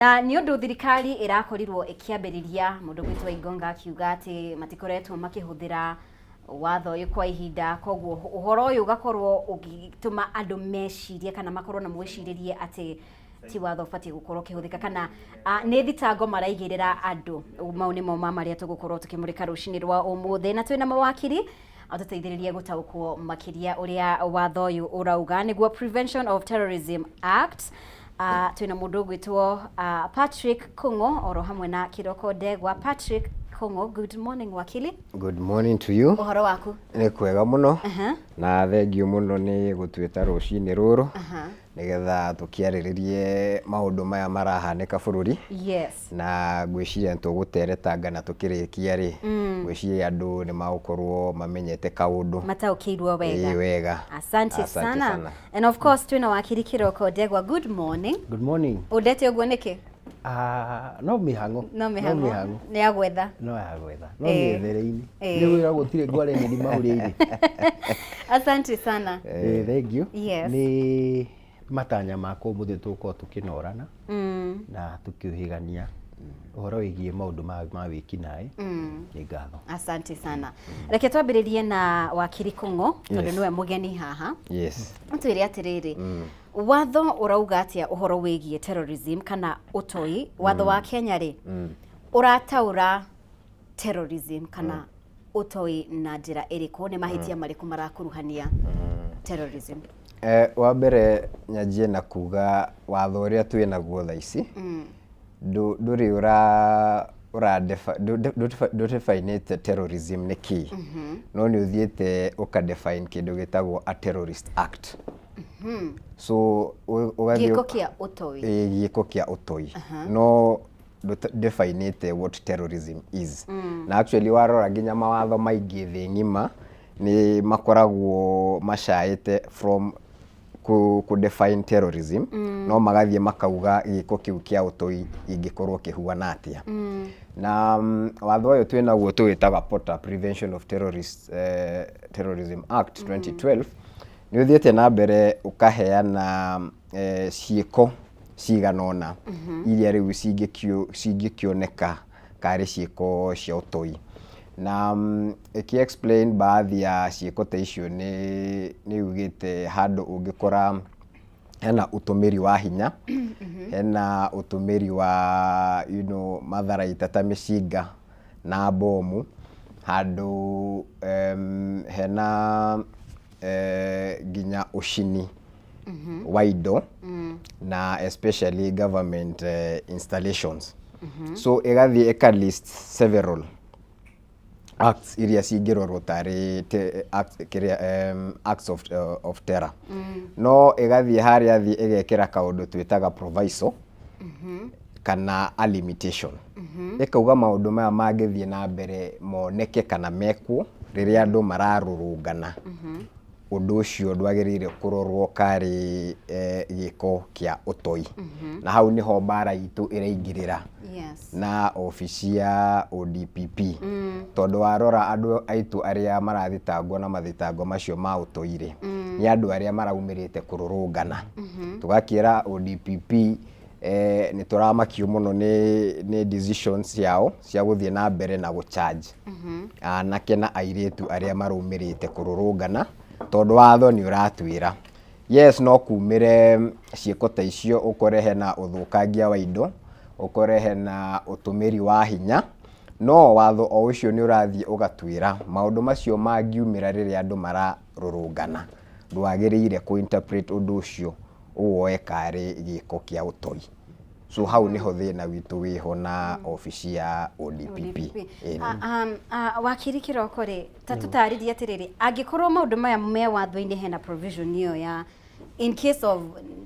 Na nĩ ũndũ thirikari ĩrakorirwo ĩkĩambĩrĩria mũndũ gwĩtwo Igonga akiuga atĩ matikoretwo makĩhũthĩra watho ũyũ kwa ihinda, koguo ũhoro ũyũ ũgakorwo ũgĩtũma andũ mecirie kana makorwo na mwĩcirĩrie atĩ ti watho ũbatiĩ gũkorwo ũkĩhũthĩka kana nĩ thitango maraigĩrĩra andũ. Mau nĩmo ma marĩa tũgũkorwo tũkĩmũrĩka rũcinĩ rwa ũmũthĩ, na twĩna mawakiri atũteithĩrĩrie gũtaũkwo makĩria ũrĩa watho ũyũ ũrauga, nĩguo Prevention of Terrorism Act. Twĩna mũndũ ũgwĩtwo Patrick Kung'o oro hamwe na Kĩroko Ndegwa. Patrick Kung'o, good morning wakili. Good morning to you. Ũhoro waku? Nĩ kwega mũno. Na thengiũ mũno nĩ gũtwĩta rũcinĩ rũrũ nĩgetha tũkĩarĩrĩrie maũndũ maya marahanĩka bũrũri. Na ngwĩciria nĩ tũgũteretanga na tũkĩrĩkia rĩ, ngwĩciria andũ nĩ magũkorwo mamenyete kaũndũ. Mataũkĩirwo wega. Ĩĩ, wega. Asante, Asante sana. sana. And of course twĩna wakiri Kĩroko Ndegwa, good morning. Good morning. Ũndete ũguo nĩkĩ? Ah, no mĩhang'o. No mĩhang'o. Nĩ ya gwetha. No ya gwetha. No mĩethere-inĩ. Nĩ wĩra gũtirĩ ngware nĩ ndimahũrĩire. Asante sana. Eh, thank you. Yes. Nĩ matanya makwa ũmũthĩ tũgũkorwo tũkĩnorana na tũkĩũhĩgania ũhoro wĩgiĩ maũndũ ma wĩkinaĩ. Nĩ ngatho. Asante sana. Reke twambĩrĩrie na wakiri Kung'o tondũ nĩwe mũgeni haha. Twĩre atĩrĩrĩ, watho ũrauga atĩa ũhoro wĩgiĩ terrorism kana ũtoi? Watho wa Kenya rĩ, ũrataũra terrorism kana ũtoi na njĩra ĩrĩkũ? Nĩ mahĩtia marĩkũ marakuruhania terrorism? Wa mbere nyanjie na kuga watho ũrĩa twĩ naguo thaa ici ndũrĩ ndũdefinĩte terrorism nĩ kĩĩ, no nĩ ũthiĩte ũka define kĩndũ gĩtagwo a terrorist act. So ũgathiĩ Gĩko kĩa ũtoi. Ĩĩ, gĩko kĩa ũtoi, no ndũdefinĩte what terrorism is. Na actually warora nginya mawatho maingĩ thĩ ng'ima nĩ makoragwo macaĩte from kũ define terrorism, no magathiĩ makauga gĩko kĩu kĩa ũtoi ingĩkorwo kĩhuana atĩa. Na watho ũyũ twĩ naguo tũwĩtaga POTA, Prevention of Terrorism Act 2012, nĩ ũthiĩte na mbere ũkaheana ciĩko cigana ũna iria rĩu cingĩkĩoneka karĩ ciĩko cia ũtoi, na ĩkĩ explain baadhi ya ciĩko ta icio nĩ yugĩte handũ ũngĩkora hena ũtũmĩri wa hinya, hena ũtũmĩri wa matharaita ta mĩcinga na bomu, handũ hena nginya ũcini wa indo na especially government installations. So ĩgathiĩ ĩka list several acts iria cingĩrorwo tarĩ kĩrĩa acts of terror, no ĩgathiĩ harĩa thĩ ĩgekĩra kaũndũ twĩtaga proviso kana a limitation, ĩkauga maũndũ maya mangĩthiĩ na mbere moneke kana mekwo rĩrĩa andũ mararũrũngana, ũndũ ũcio ndwagĩrĩire kũrorwo karĩ gĩko kĩa ũtoi. Na hau nĩho mbara itũ ĩraingĩrĩra na obici ya ODPP, tondũ warora andũ aitũ arĩa marathitangwo na mathitango macio ma ũtoi rĩ, nĩ andũ arĩa maraumĩrĩte kũrũrũngana. Tũgakĩra ODPP nĩ tũramakio mũno nĩ decisions ciao cia gũthiĩ na mbere na gũcharge anake na airĩtu arĩa maraumĩrĩte kũrũrũngana, tondũ watho nĩ ũratwĩra yes, no kumĩre ciĩko ta icio, ũkore hena ũthũkangia wa indo, ũkore hena ũtũmĩri wa hinya, no watho o ũcio nĩ ũrathiĩ ũgatwĩra maũndũ macio mangiumĩra rĩrĩa andũ mararũrũngana, ndwagĩrĩire kũ interpret ũndũ ũcio ũwoe karĩ gĩko kĩa ũtoi. So hau nĩho thĩna witũ wĩho na obici ya ODPP. Ĩni. Wakiri Kĩroko rĩ, ta tũtarĩrie atĩrĩrĩ, angĩkorwo maũndũ maya me watho-inĩ, hena provision ĩyo ya in case of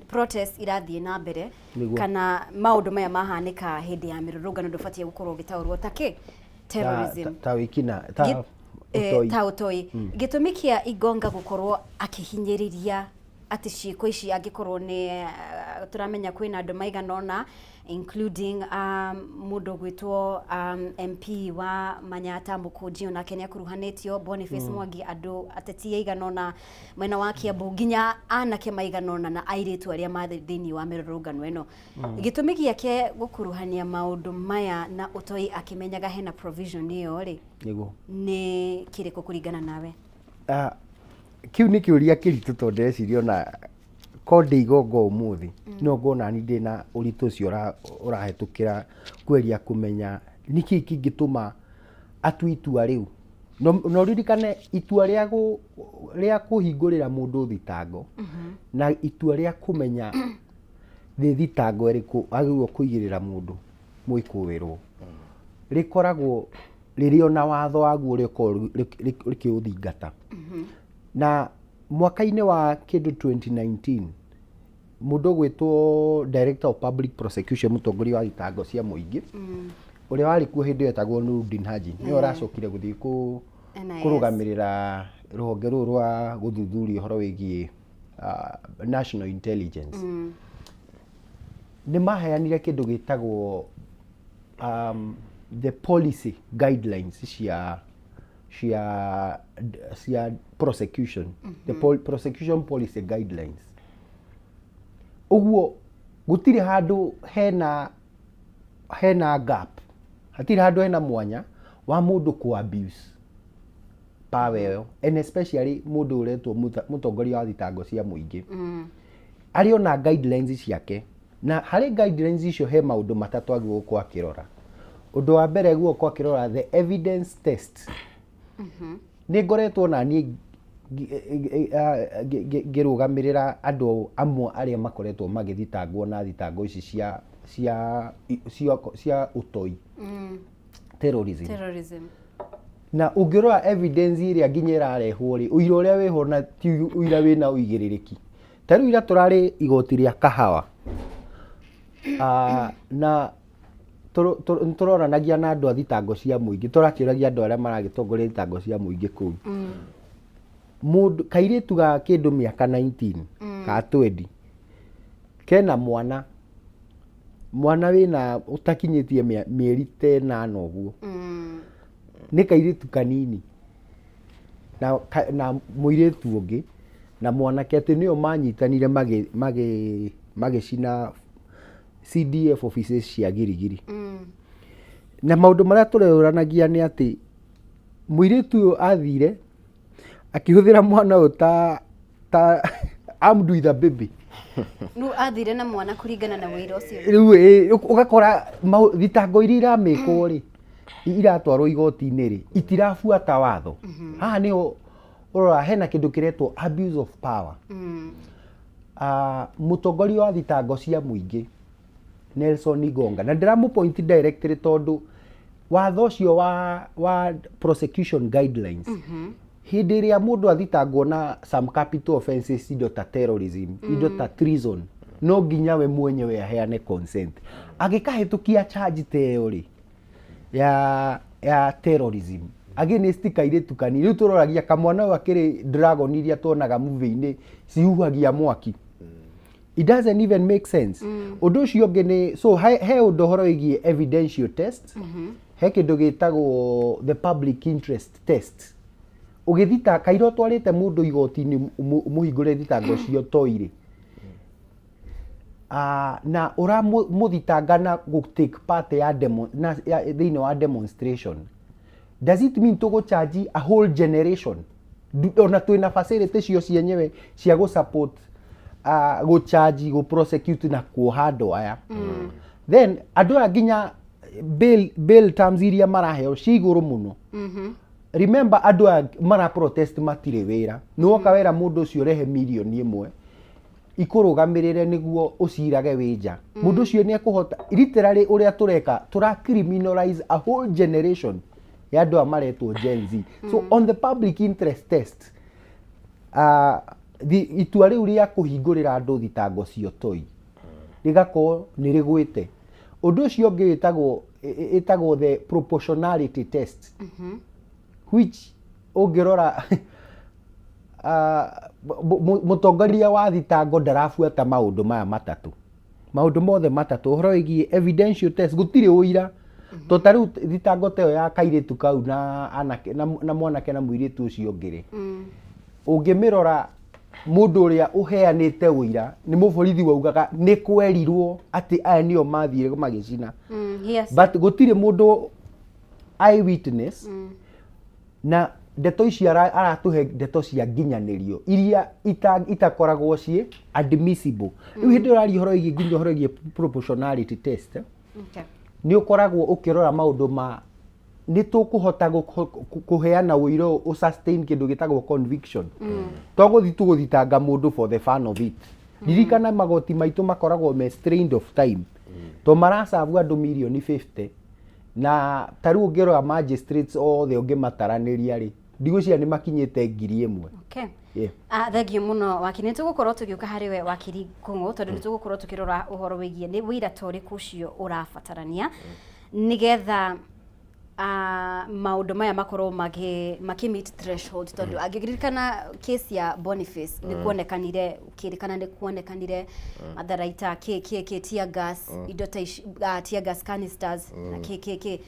protest irathiĩ na mbere kana maũndũ maya mahanĩka hĩndĩ ya mĩrũrũngano, ndũbatiĩ gũkorwo ũgĩtaũrwo ta kĩ terrorism. Ta wĩkina ta ũtoi. Ta ũtoi. Gĩtũmi kĩa Igonga gũkorwo akĩhinyĩrĩria atĩ ciĩko ici, angĩkorwo nĩ tũramenya kwĩna andũ maigana ũna Including mũndũ ũgwĩtwo MP wa Manyata Mũkũnji, onake nĩ akuruhanĩtio, Boniface Mwangi, andũ ateti aigana ũna mwena wa Kiambu, nginya anake maigana ũna na airĩtu arĩa marĩ thĩinĩ wa mĩrũrũngano ĩno. Gĩtũmi gĩake gũkuruhania maũndũ maya na ũtoi akĩmenyaga hena provision ĩyo rĩ, nĩ kĩrĩkũ kũringana nawe? Ah, kĩu nĩ kĩũria kĩritũ tondũ ndĩreciria ona ko ndĩ Igongo ũmũthĩ no ngorwo nani ndĩna ũritũ ũcio ũrahĩtũkĩra kweria kũmenya nĩkĩĩ kĩngĩtũma atue itua rĩu. Na ũririkane itua rĩa kũhingũrĩra mũndũ thitango na itua rĩa kũmenya nĩ thitango ĩrĩkũ agĩrĩirwo kũigĩrĩra mũndũ mwĩkũĩrwo rĩkoragwo rĩrĩ ona watho waguo ũrĩa ũkoragwo rĩkĩũthingata. Na mwaka-inĩ wa kĩndũ 2019, mũndũ ũgwĩtwo Director of Public Prosecution, mũtongoria wa thitango cia mũingĩ, ũrĩa warĩ kuo hĩndĩ ĩyo etagwo Nurdin Haji, nĩwe ũracokire gũthiĩ NIS. Kũrũgamĩrĩra rũhonge rũrũ rwa gũthuthuria ũhoro wĩgiĩ national intelligence. Nĩ maheanire kĩndũ gĩtagwo the policy guidelines cia prosecution, the prosecution policy guidelines. Ũguo gũtirĩ handũ hena gap, hatirĩ handũ hena mwanya wa mũndũ kũ abuse power ĩyo, and especially mũndũ ũretwo mũtongoria wa thitango cia mũingĩ arĩ ona guidelines ciake. Na harĩ guidelines icio he maũndũ matatũ agĩrĩirwo gũkorwo akĩrora. Ũndũ wa mbere, agĩrĩirwo gũkorwo akĩrora the evidence test. Nĩ ngoretwo na niĩ ngĩrũgamĩrĩra andũ amwe arĩa makoretwo magĩthitangwo na thitango ici cia ũtoi, terrorism. Terrorism. Na ũngĩrora evidence ĩrĩa nginya ĩrarehwo rĩ, ũira ũrĩa wĩho na ti ũira wĩna ũigĩrĩrĩki. Ta rĩu ira tũrarĩ igoti rĩa Kahawa. Ah, na nĩtũroranagia na andũ a thitango cia mũingĩ, tũrakĩũragia andũ arĩa maragĩtongoria thitango cia mũingĩ kũu. Mũndũ kairĩtu ga kĩndũ mĩaka 19 ka 20 kena mwana, mwana wĩna ũtakinyĩtie mĩeri ta 8 ũguo, nĩ kairĩtu kanini na mũirĩtu ũngĩ na mwanake, atĩ nĩo manyitanire magĩcina CDF offices cia Girigiri. Na maũndũ marĩa tũreyũranagia nĩ atĩ mũirĩtu ũyũ athire akĩhũthĩra mwana ũyũ ta armed with a baby. Rĩu athire na mwana kũringana na wĩra ũcio. Rĩu ũgakora thitango iria iramĩkwo rĩ, iratwarwo igoti-inĩ rĩ, itirabuata watho. Haha nĩho ũrora hena kĩndũ kĩretwo abuse of power. Ah, mũtongoria wa thitango cia mũingĩ Nelson Igonga, na ndĩramũ point directly tondũ watho ũcio wa prosecution guidelines, hĩndĩ ĩrĩa mũndũ athitangwo na some capital offenses, indo ta terrorism, indo ta treason, no nginya we mwenyewe aheane consent. Angĩkahĩtũkia charge ta ĩyo rĩ ya terrorism against kairĩtu kanini, rĩu tũroragia kamwana ũyũ akĩrĩ dragon iria tuonaga movie-inĩ cihuhagia mwaki. It doesn't even make sense. Ũndũ ũcio ũngĩ nĩ so he ũndũ ũhoro wĩgiĩ evidential test, he kĩndũ gĩtagwo the public interest test. Ũgĩthita kaira ũtwarĩte mũndũ igoti-inĩ mũhingũre thitango cio toi-rĩ, na ũramũthitanga na gũ take part ya demo, na, ya, thĩinĩ wa demonstration, does it mean tũgũcharge a whole generation? Ona twĩna facility cio cienyewe cia gũ support gũcharge, gũ prosecute na kuoha andũ aya. Then andũ aya nginya bail terms iria maraheo ci igũrũ mũno. Remember, andũ aya mara protest matirĩ wĩra. Nĩ woka wera mũndũ ũcio rehe mirioni 1 ikũrũgamĩrĩre nĩguo ũcirage wĩ nja, mũndũ ũcio nĩ ekũhota. Literally, ũrĩa tũreka, tũra criminalize a whole generation ya andũ aya maretwo Gen Z. So on the public interest test, itua rĩu rĩa kũhingũrĩra andũ thitango cia ũtoi rĩgakorwo nĩ rĩgwĩte. Ũndũ ũcio ũngĩ ĩtagwo the proportionality test, which ũngĩrora mũtongoria wa thitango ndarabuata maũndũ maya matatũ. Maũndũ mothe matatũ, ũhoro wĩgiĩ evidential test, gũtirĩ ũira. To ta rĩu thitango ta ĩyo ya kairĩtu kau na anake na mwanake na mũirĩtu ũcio ũngĩ rĩ, ũngĩmĩrora mũndũ ũrĩa ũheanĩte ũira nĩ mũborithi waugaga nĩ kwerirwo atĩ aya nĩo mathire magĩcina. But gũtirĩ mũndũ eye witness. Na ndeto ici aratũhe ndeto cia nginyanĩrio iria itakoragwo ciĩ admissible. Rĩu hĩndĩ ĩyo ũraria ũhoro wĩgiĩ nginya ũhoro wĩgiĩ proportionality test, nĩ ũkoragwo ũkĩrora maũndũ ma nĩ tũkũhota kũheana ũira ũyũ ũ sustain kĩndũ gĩtagwo conviction. To gũthiĩ tu gũthitanga mũndũ for the fun of it. Ririkana magoti maitũ makoragwo me strained of time, to maracabu andũ mirioni 50, na ta rĩu ũngĩrora magistrates othe ũngĩmataranĩria rĩ, ndigwĩciria nĩ makinyĩte 1000. Yeah. Ah, thengiũ mũno wakiri. Nĩ tũgũkorwo tũgĩũka harĩ we wakiri Kũng'ũ, tondũ nĩ tũgũkorwo tũkĩrora ũhoro wĩgiĩ nĩ ũira ta ũrĩkũ ũcio ũrabatarania nĩgetha maũndũ maya makorwo makĩ meet threshold, tondũ angĩririkana case ya Boniface nĩ kuonekanire ũkĩrĩkana nĩ kuonekanire matharaita kĩ kĩ kĩ tear gas, indo ta ici, tear gas canisters na kĩ kĩ kĩ.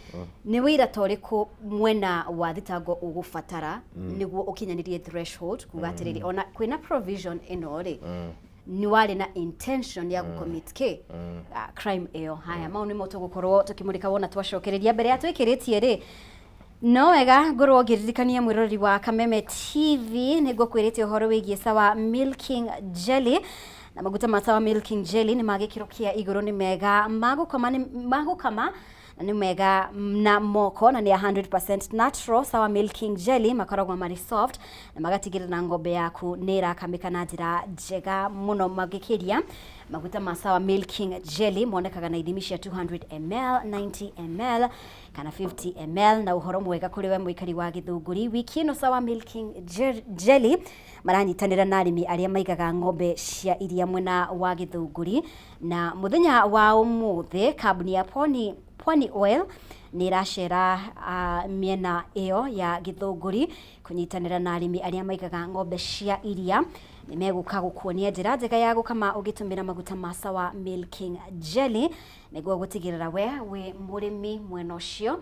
Nĩ wĩira ta ũrĩkũ mwena wa thitango ũgũbatara nĩguo ũkinyanĩrie threshold kuga atĩrĩrĩ, ona kwĩna provision ĩno rĩ, nĩ warĩ na intention ya gũcommit kĩ crime ĩyo? Haya, mau nĩmo tũgũkorwo tũkĩmũrĩka wona twacokereria. Mbere ya twĩkĩrĩtie rĩ, no wega ngorwo ngĩririkania mwĩroreri wa Kameme TV nĩ ngũkwĩrĩte ũhoro wĩgiĩ Sawa Milking Jelly, na maguta ma Sawa Milking Jelly nĩ ma gĩkĩro kĩa igũrũ, nĩ mega ma gũkoma, nĩ ma gũkama na nĩ mega na moko, na nĩ 100% natural. Sawa Milking Jelly makoragwo marĩ soft na magatigĩrĩra ng'ombe yaku nĩ ĩrakamĩka na njĩra njega mũno magĩkĩria. Maguta ma Sawa Milking Jelly monekaga na ithimi cia 200 ml, 90 ml kana 50 ml. Na ũhoro mwega kũrĩ we mũikari wa Gĩthũngũri, wiki ĩno Sawa Milking Jelly maranyitanĩra na arĩmi arĩa maigaga ng'ombe cia iria mwena wa Gĩthũngũri, na mũthenya wa ũmũthĩ kambuni ya Pwani Oil nĩ ĩracera mĩena ĩyo ya Gĩthũngũri kũnyitanĩra na arĩmi arĩa maigaga ng'ombe cia iria. Nĩ megũka gũkuonia njĩra njega ya gũkama ũgĩtũmĩra maguta ma Sawa Milking Jelly, nĩguo gũtigĩrĩra we wĩ mũrĩmi mwena ũcio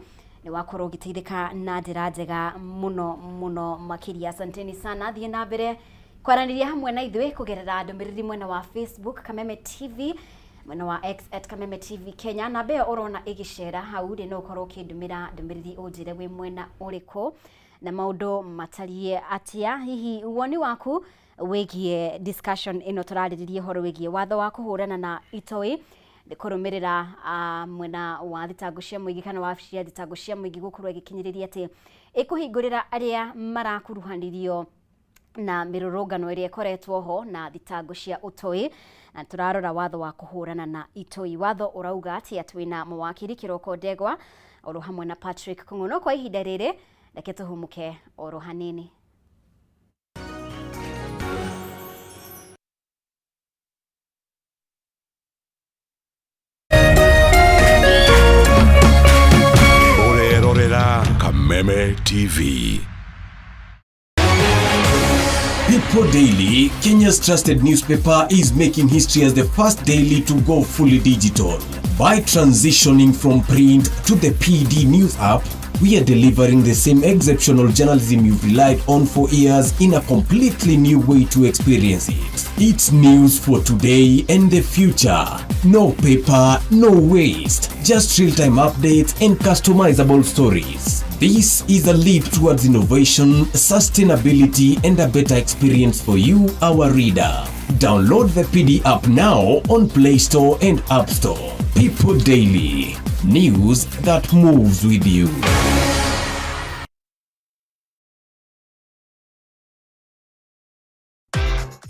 nĩ wakorwo ũgĩteithĩka na njĩra njega mũno mũno makĩria. Asanteni sana, thiĩ na mbere kwaranĩria hamwe na ithuĩ kũgerera ndũmĩrĩri mwena wa Facebook Kameme TV, mwena wa X @KamemeTV Kenya. Namba ĩyo ũrona ĩgĩcera hau rĩ, no ũkorwo ũkĩndũmĩra ndũmĩrĩri ũnjĩre wĩ mwena ũrĩkũ na maũndũ matariĩ atĩa, hihi woni waku wĩgiĩ discussion ĩno tũrarĩrĩria ũhoro wĩgiĩ watho wa kũhũrana na itoi, nĩ kũrũmĩrĩra mwena wa thitango cia mũingĩ kana wabici ya thitango cia mũingĩ gũkorwo ĩgĩkinyĩrĩria atĩ ĩkũhingũrĩra arĩa marakuruhanirio na mĩrũrũngano ĩrĩa ĩkoretwo ho na thitango cia ũtoi, na tũrarora watho wa kũhũrana na itoi. Watho ũrauga atĩa? Twĩna mawakiri Kĩroko Ndegwa oro hamwe na Patrick Kũng'ũ. No kwa ihinda rĩrĩ reke tũhumuke oro hanini. Ũrerorera Kameme TV. People Daily, Kenya's trusted newspaper, is making history as the first daily to go fully digital. By transitioning from print to the PD News app, we are delivering the same exceptional journalism you've relied on for years in a completely new way to experience it. It's news for today and the future. No paper, no waste. Just real-time updates and customizable stories. This is a leap towards innovation, sustainability, and a better experience for you, our reader. Download the PD app now on Play Store and App Store. People Daily. News that moves with you.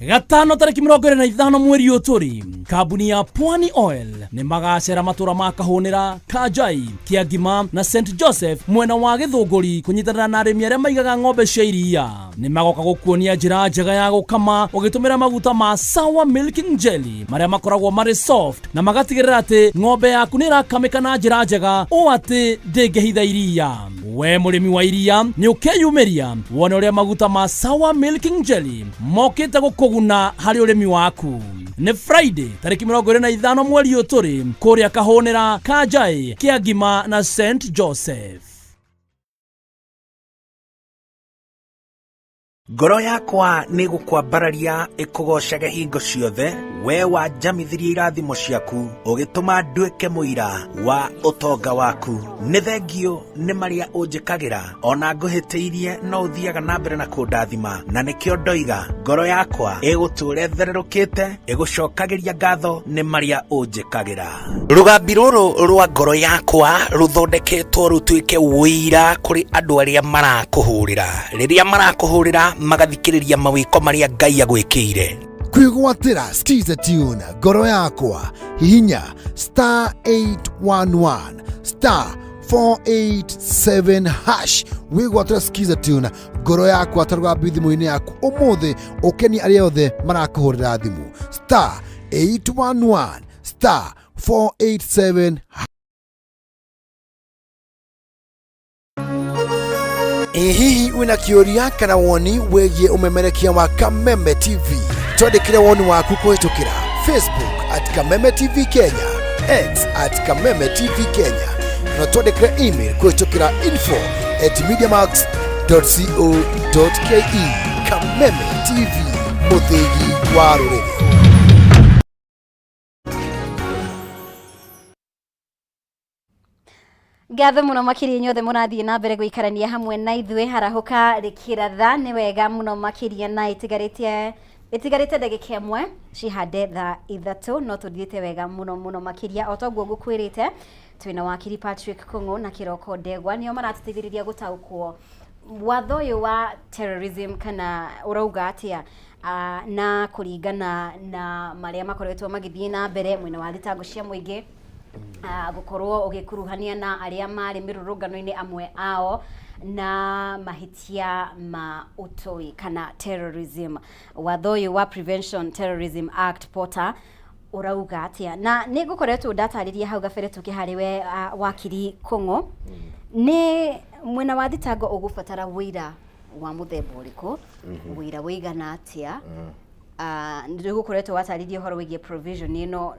Gatano tarĩki 25 mweri ũyũ tũrĩ, kambuni ya Pwani Oil nĩ magacera matũra ma Kahũnĩra, Kanjai, Kĩangima na St Joseph mwena wa Gĩthũngũri kũnyitanĩra na arĩmi arĩa maigaga ng'ombe cia iria. Nĩ magoka gũkuonia njĩra njega ya gũkama ũgĩtũmĩra maguta ma Sawa Milking Jelly marĩa makoragwo marĩ soft na magatigĩrĩra atĩ ng'ombe yaku nĩ ĩrakamĩka na njĩra njega ũũ atĩ ndĩngĩhitha iria. We mũrĩmi wa iria nĩ ũkeyumĩria wone ũrĩa maguta ma Sawa Milking Jelly mokĩte gũkũguna harĩ ũrĩmi waku. Nĩ Friday tarĩki 25 mweri ũyũ tũrĩ kũrĩa Kahũnĩra, Kanjai, Kĩangima na St Joseph. Ngoro yakwa nĩ gũkwambararia ĩkũgoocage hingo ciothe, we wanjamithirie irathimo ciaku, ũgĩtũma nduĩke mũira wa ũtonga waku. Nĩ thengiũ nĩ marĩa ũnjĩkagĩra, ona ngũhĩtĩirie no ũthiaga na mbere na kũndathima, na nĩkĩo ndoiga ngoro yakwa ĩgũtũũra ĩthererũkĩte, ĩgũcokagĩria ngatho nĩ marĩa ũnjĩkagĩra. Rũgambi rũrũ rwa ngoro yakwa rũthondeketwo rũtuĩke ũira kũrĩ andũ arĩa marakũhũrĩra. Rĩrĩa marakũhũrĩra magathikĩrĩria mawĩko marĩa Ngai agwĩkĩire. Kwĩgwatĩra Skiza Tune ngoro yakwa, hihinya star 811 star 487 hash wĩgwatĩra Skiza Tune ngoro yakwa ta rũgambi thimũ-inĩ yaku ũmũthĩ, ũkenie arĩa othe marakũhũrĩra thimũ, star 811 star 487. Ĩ hihi wĩna kĩũria kana woni wĩgiĩ ũmemerekia wa Kameme TV? Twandĩkĩre woni waku kũhĩtũkĩra Facebook at Kameme TV Kenya, X at Kameme TV Kenya, kana twandĩkĩre email kũhĩtũkĩra info at mediamax co ke. Kameme TV, mũthĩgi wa rũrĩrĩ. Ngatho mũno makĩria inyuothe mũrathiĩ na mbere gũikarania hamwe na ithuĩ. Harahũka rĩkĩratha nĩ wega mũno makĩria, na ĩtigarĩte ndagĩka 1 cihande thaa 3, no tũthiĩte wega mũno mũno makĩria. O toguo ngũkwĩrĩte, twĩna wakiri Patrick Kung'u na Kĩroko Ndegwa, nĩo maratũteithĩrĩria gũtaũkwo watho ũyũ wa terrorism kana ũrauga atĩa, na kũringana na marĩa makoretwo magĩthiĩ na mbere mwena wa thitango cia mũingĩ, gũkorwo ũgĩkuruhania na arĩa marĩ mĩrũrũngano-inĩ amwe ao na mahĩtia ma ũtoi kana terrorism. Watho ũyũ wa Prevention Terrorism Act, POTA, ũrauga atĩa? Na nĩ ngũkoretwo ndatarĩria hau gabere tũkĩ harĩ we, wakiri Kũng'ũ, nĩ mwena wa thitango ũgũbatara ũira wa mũthemba ũrĩkũ, ũira ũigana atĩa? Nĩ gũkoretwo watarĩria ũhoro wĩgiĩ provision ĩno.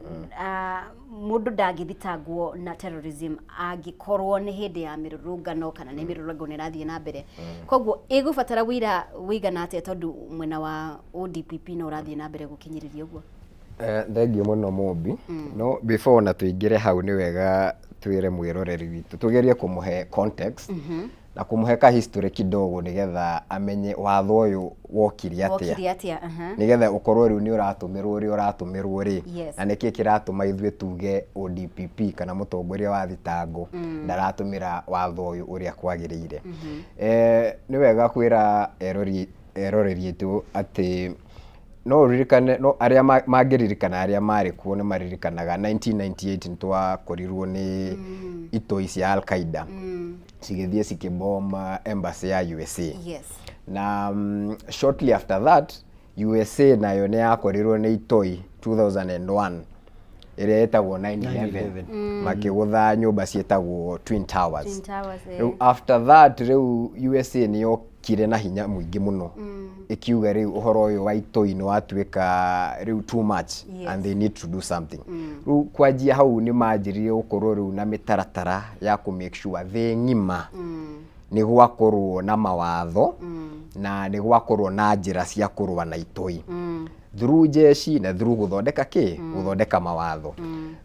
Mũndũ ndangĩthitangwo na terrorism angĩkorwo nĩ hĩndĩ ya mĩrũrũngano kana nĩ mĩrũrũngano ĩrathiĩ na mbere. Koguo ĩgũbatara ũira ũigana atĩa, tondũ mwena wa ODPP no ũrathiĩ na mbere gũkinyĩrĩria ũguo? Thengiũ mũno Mũmbi. No before ona tũingĩre hau, nĩ wega twĩre mwĩroreri witũ, tũgerie kũmũhe context na kũmũhe ka history kidogo nĩgetha amenye watho ũyũ wokire atĩa. Wokire atĩa? Nĩgetha ũkorwo rĩu nĩ ũratũmĩrwo ũrĩa ũratũmĩrwo rĩ, na nĩkĩ kĩratũma ithuĩ tuge ODPP kana mũtongoria wa thitango ndaratũmĩra watho ũyũ ũrĩa kwagĩrĩire. Nĩ wega kwĩra eroreri aitũ atĩ no ũririkane, no arĩa mangĩririkana, arĩa marĩ kuo nĩ maririkanaga 1998 nĩ twakorirwo nĩ itoi cia Al-Qaeda cigĩthiĩ cikĩbom embassy ya USA. Na shortly after that, USA nayo nĩ yakorirwo nĩ itoi 2001 ĩrĩa ĩtagwo 9/11, makĩgũtha nyũmba ciĩtagwo Twin Towers. Twin Towers, eh. Rĩu after that, rĩu USA nĩ yokire na hinya mũingĩ mũno, ĩkiuga rĩu ũhoro ũyũ wa itoi nĩ watuĩka rĩu too much and they need to do something. Rĩu kwanjia hau nĩ manjirie gũkorwo rĩu na mĩtaratara ya kũ make sure thĩ ng'ima nĩ gwakorwo na mawatho na nĩ gwakorwo na njĩra cia kũrũa na itoi through jeshi na through gũthondeka kĩ, gũthondeka mawatho.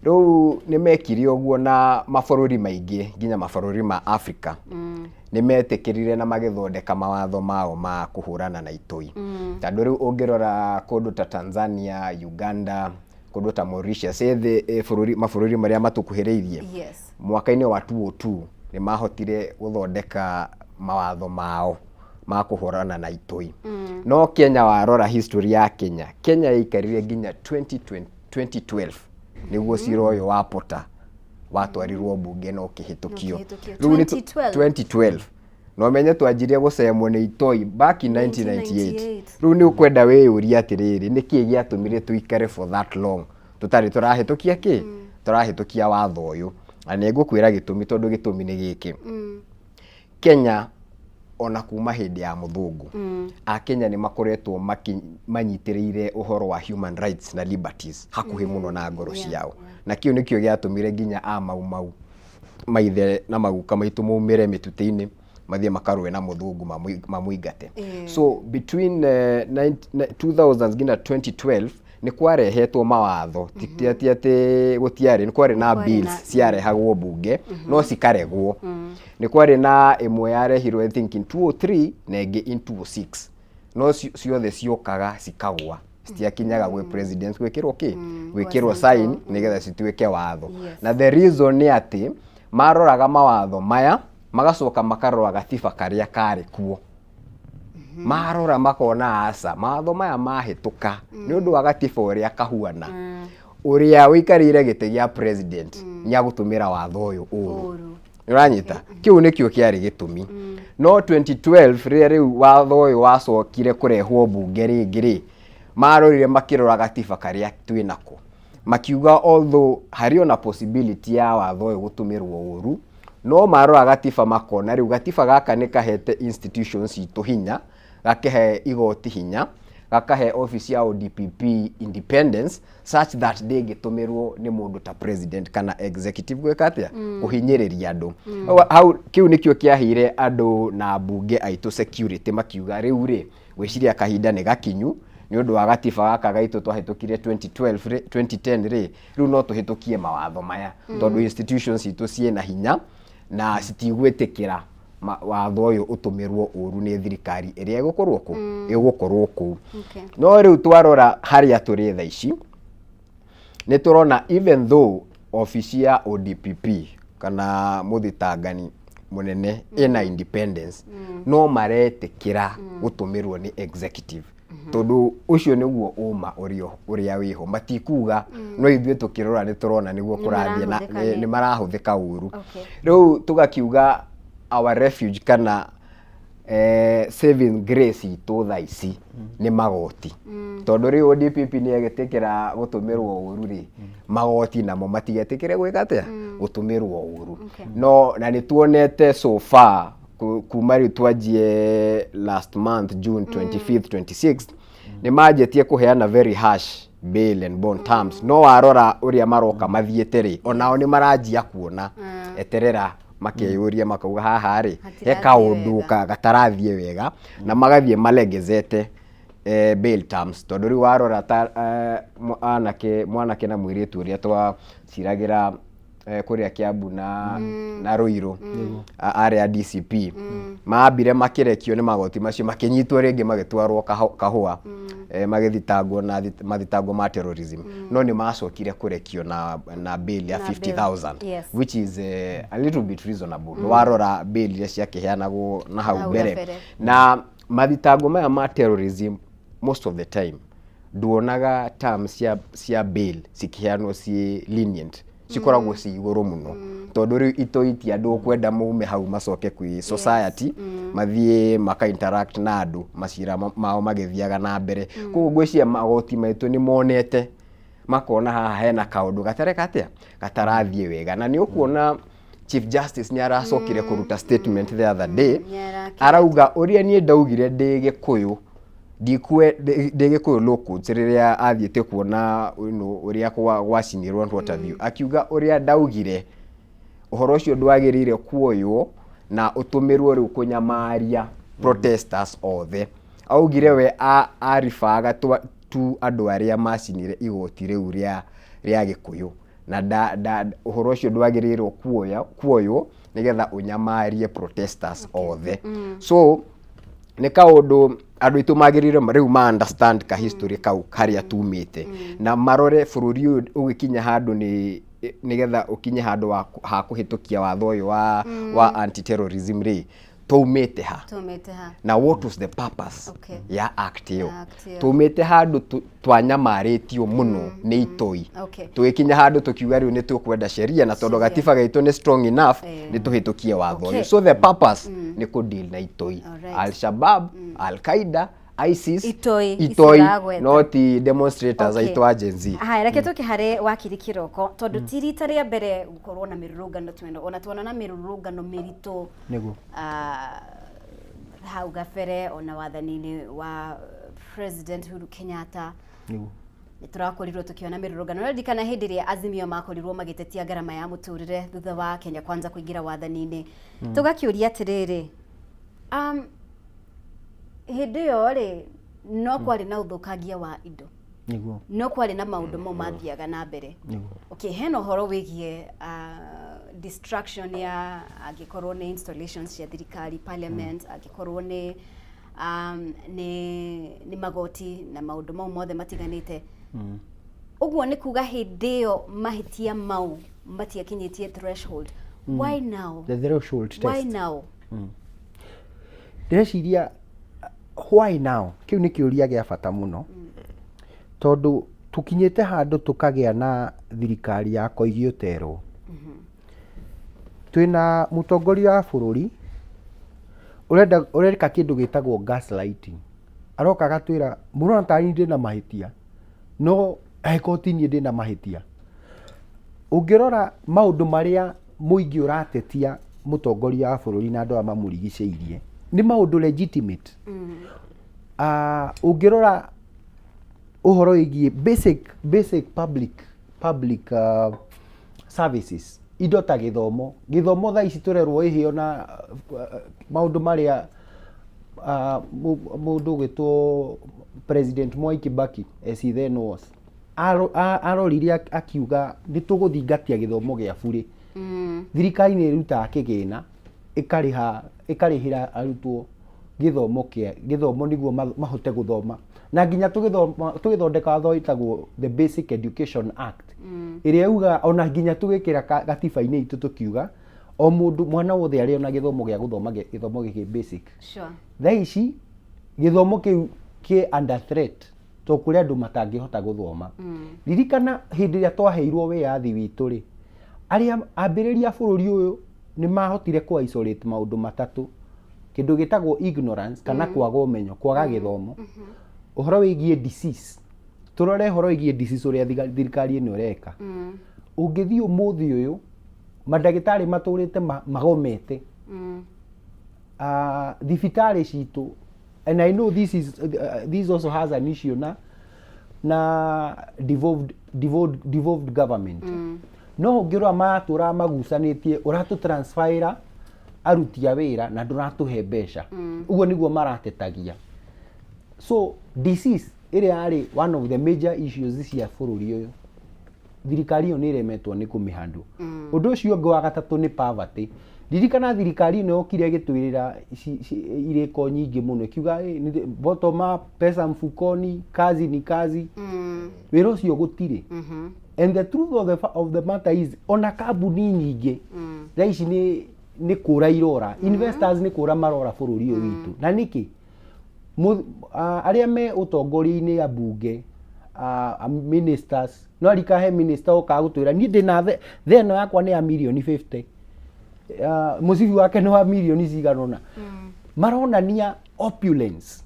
Rĩu nĩ mekire ũguo na mabũrũri maingĩ, nginya mabũrũri ma Africa nĩ metĩkĩrire na magĩthondeka mawatho mao ma kũhũrana na itoi, tondũ rĩu ũngĩrora kũndũ ta Tanzania, Uganda, kũndũ ta Mauritius, ĩ thĩ ĩ bũrũri mabũrũri marĩa matũkuhĩrĩirie, mwaka-inĩ wa 2002 nĩ mahotire gũthondeka mawatho mao ma kũhũrana na itoi. No Kenya, warora history ya Kenya, Kenya yaikarire nginya 2020 2012 nĩguo cira ũyũ wa POTA watwarirwo mbunge na ũkĩhĩtũkio. Ũkĩhĩtũkio. Rĩu nĩ 2012. 2012, na ũmenye twanjirie gũcemwo nĩ itoi back in 1998. 1998. Rĩu nĩ ũkwenda wĩyũrie atĩrĩrĩ, nĩkĩ gĩatũmire tũikare for that long tũtarĩ tũrahĩtũkia kĩ, tũrahĩtũkia watho ũyũ? Na nĩ ngũkwĩra gĩtũmi, tondũ gĩtũmi nĩ gĩkĩ: Kenya Ona kuma hĩndĩ ya mũthũngũ, Akenya nĩ makoretwo manyitĩrĩire ũhoro wa human rights na liberties hakuhĩ mũno na ngoro ciao. Na kĩu nĩkĩo gĩatũmire nginya a Mau Mau maithe na maguka maitũ maumĩre mĩtitũ-inĩ mathiĩ makarũe na mũthũngũ mamũingate. So between 2000 nginya 2012 nĩ kwarehetwo mawatho, ti ti atĩ gũtiarĩ, nĩ kwarĩ na Kwarĩ bills ciarehagwo mbunge no cikaregwo. Nĩ kwarĩ na ĩmwe yarehirwo, I think, in 203 na ĩngĩ in 206, no ciothe ciokaga cikagwa, citiakinyaga gwĩ president gwĩkĩrwo kĩ, gwĩkĩrwo sign nĩgetha cituĩke watho. Na the reason nĩ atĩ maroraga mawatho maya, magacoka makarora gatiba karĩa karĩ kuo, marora makona aca, mawatho maya mahĩtũka nĩ ũndũ wa gatiba ũrĩa kahuana, ũrĩa ũikarĩire gĩtĩ gĩa president nĩ agũtũmĩra watho ũyũ ũru. Ũru. Ũranyita? Kĩu nĩkĩo kĩarĩ gĩtũmi. No 2012 rĩrĩa rĩu watho ũyũ wacokire kũrehwo mbunge rĩngĩ rĩ, marorire makĩrora gatiba karĩa twĩ nako, makiuga although harĩ ona possibility ya watho ũyũ gũtũmĩrwo ũru, no marora gatiba makona rĩu gatiba gaka nĩ kahete institutions citũ hinya, gakĩhe igoti hinya, gakahe office ya ODPP independence such that ndĩngĩtũmĩrwo nĩ mũndũ ta president kana executive gwĩka atĩa, kũhinyĩrĩria andũ hau. Kĩu nĩkĩo kĩaheire andũ na mbunge aitũ security, makiuga rĩu rĩ, gwĩciria kahinda nĩ gakinyu nĩ ũndũ wa gatiba gaka gaitũ twahĩtũkirie 2012 rĩ, 2010 rĩ, rĩu no tũhĩtũkie mawatho maya tondũ institutions citũ ciĩna hinya na citigwĩtĩkĩra watho ũyũ ũtũmĩrwo ũru nĩ thirikari ĩrĩa ĩgũkorwo kũ ĩgũkorwo kũu. No rĩu twarora harĩa tũrĩ thaa ici, nĩ tũrona even though obici ya ODPP kana mũthitangani mũnene ĩna independence, no maretĩkĩra gũtũmĩrwo nĩ executive, tondũ ũcio nĩguo ũma ũrĩa ũrĩa wĩho. Matikuga, no ithuĩ tũkĩrora nĩ tũrona nĩguo Nĩ kũrathiĩ na marahũthĩka. nĩ marahũthĩka ũru. Rĩu tũgakiuga our refuge kana saving grace itũ thaa ici nĩ magoti, tondũ rĩu ODPP nĩ egĩtĩkĩra gũtũmĩrwo ũru rĩ, magoti namo matigetĩkĩre gwĩka atĩa, gũtũmĩrwo ũru. No na nĩ tuonete so far kuma rĩu twanjie last month, June 25th, 26th, nĩ manjĩtie kũheana very harsh bail and bond terms, no warora ũrĩa maroka mathiĩte rĩ, onao nĩ maranjia kuona eterera, makeyũria makauga haha rĩ he Hatirathiĩ kaũndũ wega. Gatarathiĩ wega, na magathiĩ malegezete bail terms, tondũ rĩu warora ta anake, mwanake na mũirĩtu ũrĩa twaciragĩra kũrĩa Kiambu na Ruiru, arĩa a DCP mambire makĩrekio nĩ magoti macio, makĩnyitwo rĩngĩ, magĩtwarwo Kahũa, magĩthitangwo na mathitango ma terrorism, no nĩ macokire kũrekio na bail ya Na bail. 50,000, which is a little bit reasonable warora bail iria ciakĩheanagwo na hau Hau mbere. gabere. Na mathitango maya ma terrorism, most of the time nduonaga terms cia bail cikĩheanwo ciĩ lenient, cikoragwo ci igũrũ mũno, tondũ rĩu itoi ti andũ ũkwenda maume hau macoke kwĩ society, mathiĩ maka interact na andũ macira mao magĩthiaga na mbere. Koguo ngwĩciria magoti maitũ nĩ monete, makona haha hena kaũndũ gatareka atĩa, gatarathiĩ wega. Na nĩ ũkuona Chief Justice nĩ aracokire kũruta statement the other day. Nĩarakĩra. Arauga ũrĩa niĩ ndaugire ndĩ Gĩkũyũ, ndikue ndĩ Gĩkũyũ law courts, rĩrĩa athiĩte kuona ũrĩa gwacinirwo and what have you, akiuga ũrĩa ndaugire ũhoro ũcio ndwagĩrĩire kuoywo na ũtũmĩrwo rĩu kũnyamaria protesters othe. Augire we aribaga tu andũ arĩa macinire igoti rĩu rĩa Gĩkũyũ, na ũhoro ũcio ndwagĩrĩirwo kuoywo nĩgetha ũnyamarie protesters othe. So nĩ kaũndũ andũ aitũ magĩrĩire rĩu ma understand ka history kau harĩa tumĩte, na marore bũrũri ũyũ ũgĩkinya handũ nĩ nĩgetha ũkinye handũ ha kũhĩtũkia watho ũyũ wa anti terrorism rĩ, twaumĩte ha? Tumĩte ha? Na what was the purpose ya act ĩyo? Ya act ĩyo. Tumĩte handũ twanyamarĩtio mũno nĩ itoi, tũgĩkinya handũ tũkiuga rĩu nĩ tũkwenda sheria, na tondũ Sheria. gatiba gaitũ nĩ strong enough, nĩ tũhĩtũkie watho ũyũ. So the purpose nĩ kũ deal na itoi, Al-Shabab, Al-Qaeda, ISIS. Itoi icio Itoi. ũragweta. No ti demonstrators aitũ a Gen Z. Haya, reke tũke harĩ wakiri Kĩroko, tondũ ti rita rĩa mbere gũkorwo na mĩrũrũngano twĩna, ona tuona na mĩrũrũngano mĩritũ. Ah, Hau gabere ona wathani-inĩ wa President Uhuru Kenyatta, nĩ tũrakorirwo tũkĩona mĩrũrũngano. Ũraririkana hĩndĩ ĩrĩa Azimio makorirwo magĩtetia ngarama ya mũtũrĩre thutha wa Kenya Kwanza kũingĩra wathani-inĩ, tũgakĩũria atĩrĩrĩ, hĩndĩ ĩyo rĩ, no kwarĩ na ũthũkangia wa indo, no kwarĩ na maũndũ mau mathiaga na mbere. Okay, hena ũhoro wĩgiĩ destruction ya angĩkorwo nĩ installations cia thirikari, parliament, angĩkorwo nĩ magoti na maũndũ mau mothe matiganĩte. Ũguo nĩ kuga hĩndĩ ĩyo mahĩtia mau matiakinyĩtie threshold. Why now? The threshold test. Why now? Ndĩreciria why now, kĩu nĩ kĩũria gĩa bata mũno, tondũ tũkinyĩte handũ tũkagĩa na thirikari ya koigi ũterwo. Twĩna mũtongoria wa bũrũri ũrenda ũreka kĩndũ gĩtagwo gaslighting. Aroka agatwĩra, "Mũrona tarĩ ndĩna mahĩtia," no angĩkorwo ti niĩ ndĩna mahĩtia. Ũngĩrora maũndũ marĩa mũingĩ ũratetia mũtongoria wa bũrũri na andũ arĩa mamũrigicĩirie, nĩ maũndũ legitimate. Ũngĩrora ũhoro wĩgiĩ basic public services, indo ta gĩthomo. Gĩthomo thaa ici tũrerwo ĩhĩo na maũndũ marĩa mũndũ ũgwĩtwo President Mwai Kibaki, as he then was, arorire akiuga nĩ tũgũthingatia gĩthomo gĩa burĩ. Thirikari nĩ ĩrutaga kĩgĩna ĩkarĩha, ĩkarĩhĩra arutwo gĩthomo kĩa gĩthomo nĩguo mahote gũthoma, na nginya tũgĩthoma tũgĩthondeka watho wĩtagwo the Basic Education Act, ĩrĩa yugaga ona nginya tũgĩkĩra gatiba-inĩ itũ, tũkiuga o mũndũ, mwana wothe arĩ ona gĩthomo gĩa gũthoma gĩthomo gĩkĩ basic. Thaa ici gĩthomo kĩu kĩ under threat, tondũ kũrĩ andũ matangĩhota gũthoma. Ririkana hĩndĩ ĩrĩa twaheirwo wĩyathi witũ rĩ, arĩa ambĩrĩria bũrũri ũyũ nĩ mahotire kũ isolate maũndũ matatũ: kĩndũ gĩtagwo ignorance kana kwaga ũmenyo, kwaga gĩthomo, ũhoro wĩgiĩ disease. Tũrore ũhoro wĩgiĩ disease, ũrĩa thirikari ĩno ĩreka. Ũngĩthiĩ ũmũthĩ ũyũ, mandagĩtarĩ matũrĩte magomete thibitarĩ citũ, and I know this also has an issue na devolved government, no ũngĩrora maratũra magucanĩtie, ũratũ transferĩra aruti a wĩra na ndũratũhe mbeca. Ũguo nĩguo maratetagia. So disease ĩrĩa yarĩ one of the major issues cia bũrũri ũyũ, thirikari ĩyo nĩ ĩremetwo nĩ kũmĩhandle. Ũndũ ũcio ũngĩ wa gatatũ nĩ poverty. Ririkana thirikari ĩno yokire ĩgĩtwĩrĩra irĩko nyingĩ mũno, ĩkiuga, "Eh, bottom up, pesa mfukoni, kazi ni kazi." Wĩra ũcio gũtirĩ. And the truth of the matter is, ona kambuni nyingĩ thaa ici nĩ kũra irora, investors nĩ kũra marora bũrũri ũyũ witũ. Na nĩkĩ? Arĩa me ũtongoria-inĩ, ambunge, ministers, no arikahe minister ũkaga gũtwĩra, "Niĩ ndĩna theno yakwa nĩ ya mirioni 50, mũcibi wake nĩ wa mirioni cigana ũna." Maronania opulence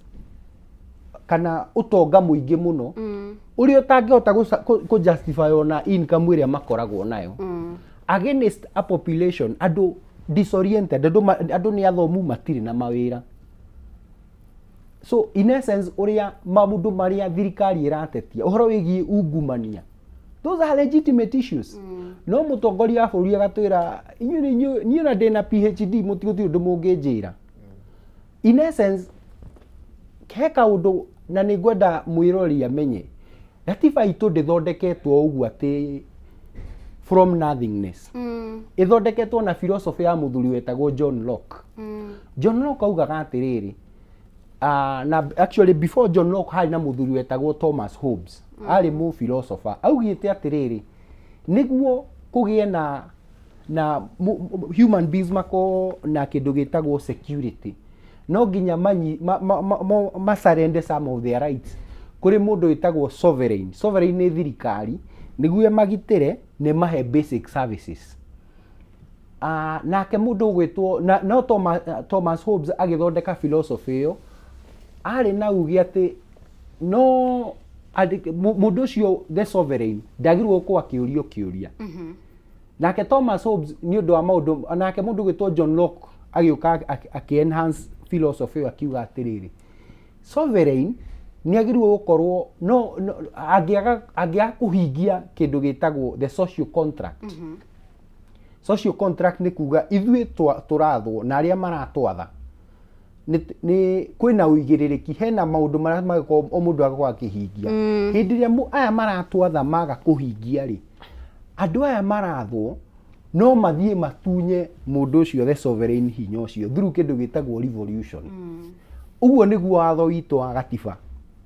kana ũtonga mũingĩ mũno ũrĩa ũtangĩhota kũ justify ona income ĩrĩa makoragwo nayo, against a population, andũ disoriented, andũ nĩ athomu matirĩ na mawĩra. So in essence, ũrĩa maũndũ marĩa thirikari ĩratetia, ũhoro wĩgiĩ ungumania, those are legitimate issues, no mũtongoria wa bũrũri agatwĩra, "Inyuĩ nĩ inyuĩ, niĩ ona ndĩna PhD, mũtigũtirĩ ũndũ mũngĩnjĩra." In essence, he kaũndũ na nĩ ngwenda mwĩrori amenye, gatiba itũ ndĩthondeketwo ũguo atĩ from nothingness. Ĩthondeketwo na philosophy ya mũthuri wetagwo John Locke. John Locke augaga atĩrĩrĩ, na actually before John Locke harĩ na mũthuri wetagwo Thomas Hobbes, arĩ mũ philosopher, augĩte atĩrĩrĩ, nĩguo kũgĩe na human beings makorwo na kĩndũ gĩtagwo security, no nginya manyi, ma, ma, ma, ma, ma surrender some of their rights kũrĩ mũndũ wĩtagwo sovereign. Sovereign nĩ thirikari, nĩguo ĩmagitĩre nĩ mahe basic services. Nake mũndũ ũgwĩtwo na, no Thomas Hobbes agĩthondeka philosophy ĩyo arĩ na uge atĩ no mũndũ ũcio, the sovereign, ndagĩrĩirwo gũkorwo akĩũrio kĩũria. Nake Thomas Hobbes, nĩ ũndũ wa maũndũ, nake mũndũ ũgwĩtwo John Locke agĩũka akĩ enhance philosophy ĩyo akiuga atĩrĩrĩ, sovereign nĩ agĩrĩirwo gũkorwo no angĩaga kũhingia kĩndũ gĩtagwo the social contract. Social contract nĩ kuga ithuĩ tũrathwo na arĩa maratwatha nĩ kwĩna ũigĩrĩrĩki, hena maũndũ marĩa magĩkorwo o mũndũ agakorwo akĩhingia. Hĩndĩ ĩrĩa aya maratwatha maga kũhingia rĩ, andũ aya marathwo no mathiĩ matunye mũndũ ũcio, the sovereign, hinya ũcio through kĩndũ gĩtagwo revolution. Ũguo nĩguo watho witũ wa gatiba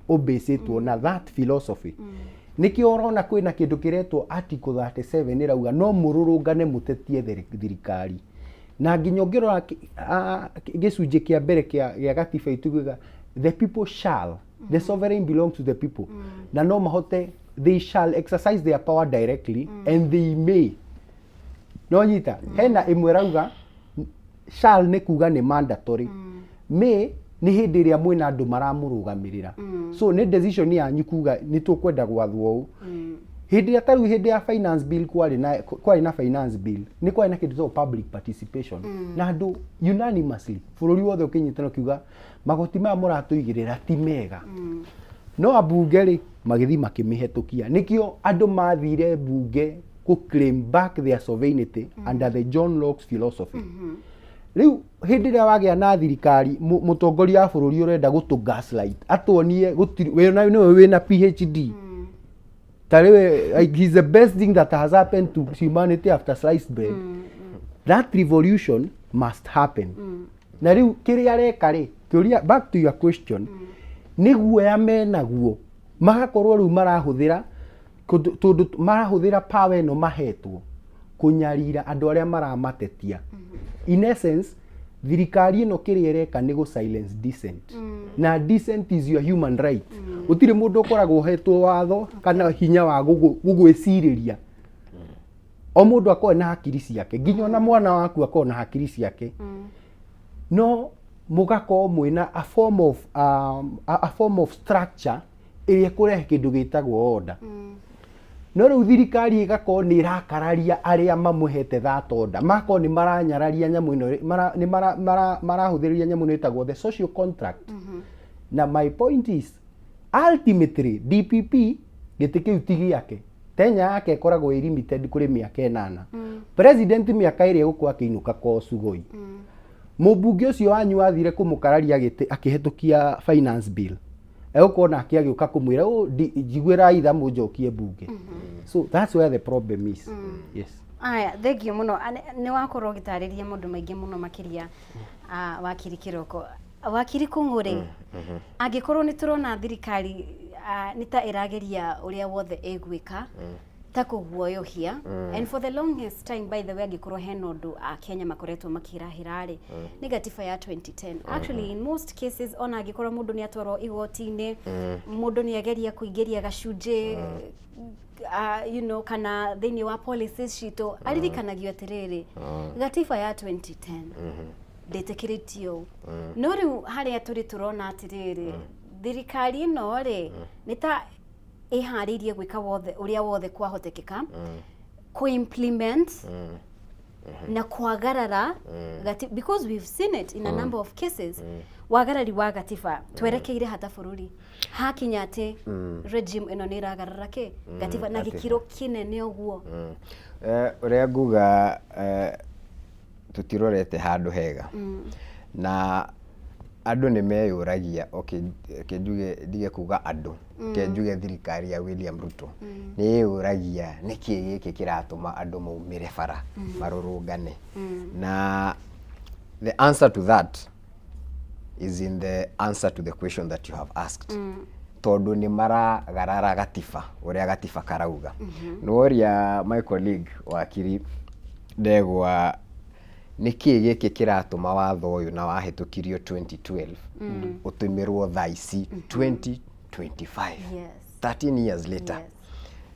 ũbĩcĩtwo na that philosophy. Nĩkĩo ũrona kwĩna kĩndũ kĩretwo Article 37, ĩrauga no mũrũrũngane mũtetie thirikari. Na nginya ũngĩrora gĩcunjĩ kĩa mbere gĩa gatiba itugaga the people shall, the sovereign belongs to the people, na no mahote, they shall exercise their power directly and they may. No nyita hena ĩmwe rauga shall nĩ kuga nĩ mandatory, may nĩ hĩndĩ ĩrĩa mwĩna andũ maramũrũgamĩrĩra. So nĩ decision yanyu kuga nĩ tũkwenda gwathwo ũũ. Hĩndĩ ĩrĩa tarĩu hĩndĩ ya finance bill, kwarĩ na finance bill, nĩ kwarĩ na kĩndũ gĩtagwo public participation, na andũ unanimously bũrũri wothe ũkĩnyitana ũkiuga magoti maya mũratũigĩrĩra ti mega. No ambunge rĩ, magĩthiĩ makĩmĩhetũkia. Nĩkĩo andũ mathire mbunge kũ claim back their sovereignty under the John Locke's philosophy. Rĩu hĩndĩ ĩrĩa wagĩa na thirikari, mũtongoria wa bũrũri ũrenda gũtũ gaslight, atuonie gũtirĩ we na nĩwe wĩna PhD, ta rĩu like he's the best thing that has happened to humanity after sliced bread. That revolution must happen. Na rĩu kĩrĩa areka rĩ, kĩũria, back to your question, nĩ guoya menaguo, magakorwo rĩu marahũthĩra tondũ marahũthĩra power ĩno mahetwo kũnyarira andũ arĩa maramatetia. In essence, thirikari ĩno kĩrĩa ĩreka nĩ gũ silence dissent, na dissent is your human right. Gũtirĩ mũndũ ũkoragwo ũhetwo watho kana hinya wa gũgwĩcirĩria. O mũndũ akorwo na hakiri ciake, nginya ona mwana waku akorwo na hakiri ciake. No mũgakorwo mwĩna a form of structure ĩrĩa ĩkũrehe kĩndũ gĩtagwo order. No rĩu thirikari ĩgakorwo nĩ ĩrakararia arĩa mamũhete that order, magakorwo nĩ maranyararia nyamũ ĩno, nĩ marahũthĩrĩria nyamũ ĩno ĩtagwo the social contract. Na my point is, ultimately DPP gĩtĩ kĩu ti gĩake. Tenya yake ĩkoragwo ĩ limited kũrĩ mĩaka 8. President mĩaka ĩrĩa egũkorwo akĩinũka kwao Sugoi. Mũmbunge ũcio wanyu wathire kũmũkararia gĩtĩ akĩhetũkia finance bill, egũkorwo nake agĩũka kũmwĩra, "Oh, njiguĩrai tha mũnjokie mbunge." So that's where the problem is, yes. Aya, thank you mũno. Nĩ wakorwo ũgĩtarĩria maũndũ maingĩ mũno makĩria, wakiri Kĩroko. Wakiri Kũng'ũrĩ, angĩkorwo nĩ tũrona thirikari nĩ ta ĩrageria ũrĩa wothe ĩgwĩka ta kũguoyohia, and for the longest time, by the way, angĩkorwo hena ũndũ Akenya makoretwo makĩrahĩra rĩ, nĩ gatiba ya 2010. Actually, in most cases, ona angĩkorwo mũndũ nĩ atwarwo igoti-inĩ, mũndũ nĩ ageria kũingĩria gacunjĩ kana thĩinĩ wa policies citũ, aririkanagio atĩrĩrĩ, gatiba ya 2010 ndĩtĩkĩrĩtio ũũ. No rĩu harĩa tũrĩ, tũrona atĩrĩrĩ, thirikari ĩno rĩ, nĩ ta ĩharĩirie gwĩka wothe ũrĩa wothe kwahotekeka kũ-implement na kwagarara because we've seen it in a number of cases, wagarari wa gatiba. Twerekeire hata bũrũri hakinya atĩ regime ĩno nĩ ĩragarara kĩ gatiba na gatiba. Gĩkĩro kĩnene ũguo. Ũrĩa nguga, tũtirorete handũ hega na andũ nĩ meyũragia. Okay, reke njuge, ndige kuga andũ, reke njuge thirikari ya William Ruto nĩ ĩyũragia nĩkĩ gĩkĩ kĩratũma andũ maumĩre bara marũrũngane. Na the answer to that is in the answer to the question that you have asked, tondũ nĩ maragarara gatiba ũrĩa gatiba karauga. Nĩworia my colleague wakiri Ndegwa nĩkĩ gĩkĩ kĩratũma watho ũyũ na wahĩtũkirio 2012 ũtũmĩrwo thaa ici 2025, 13 years later.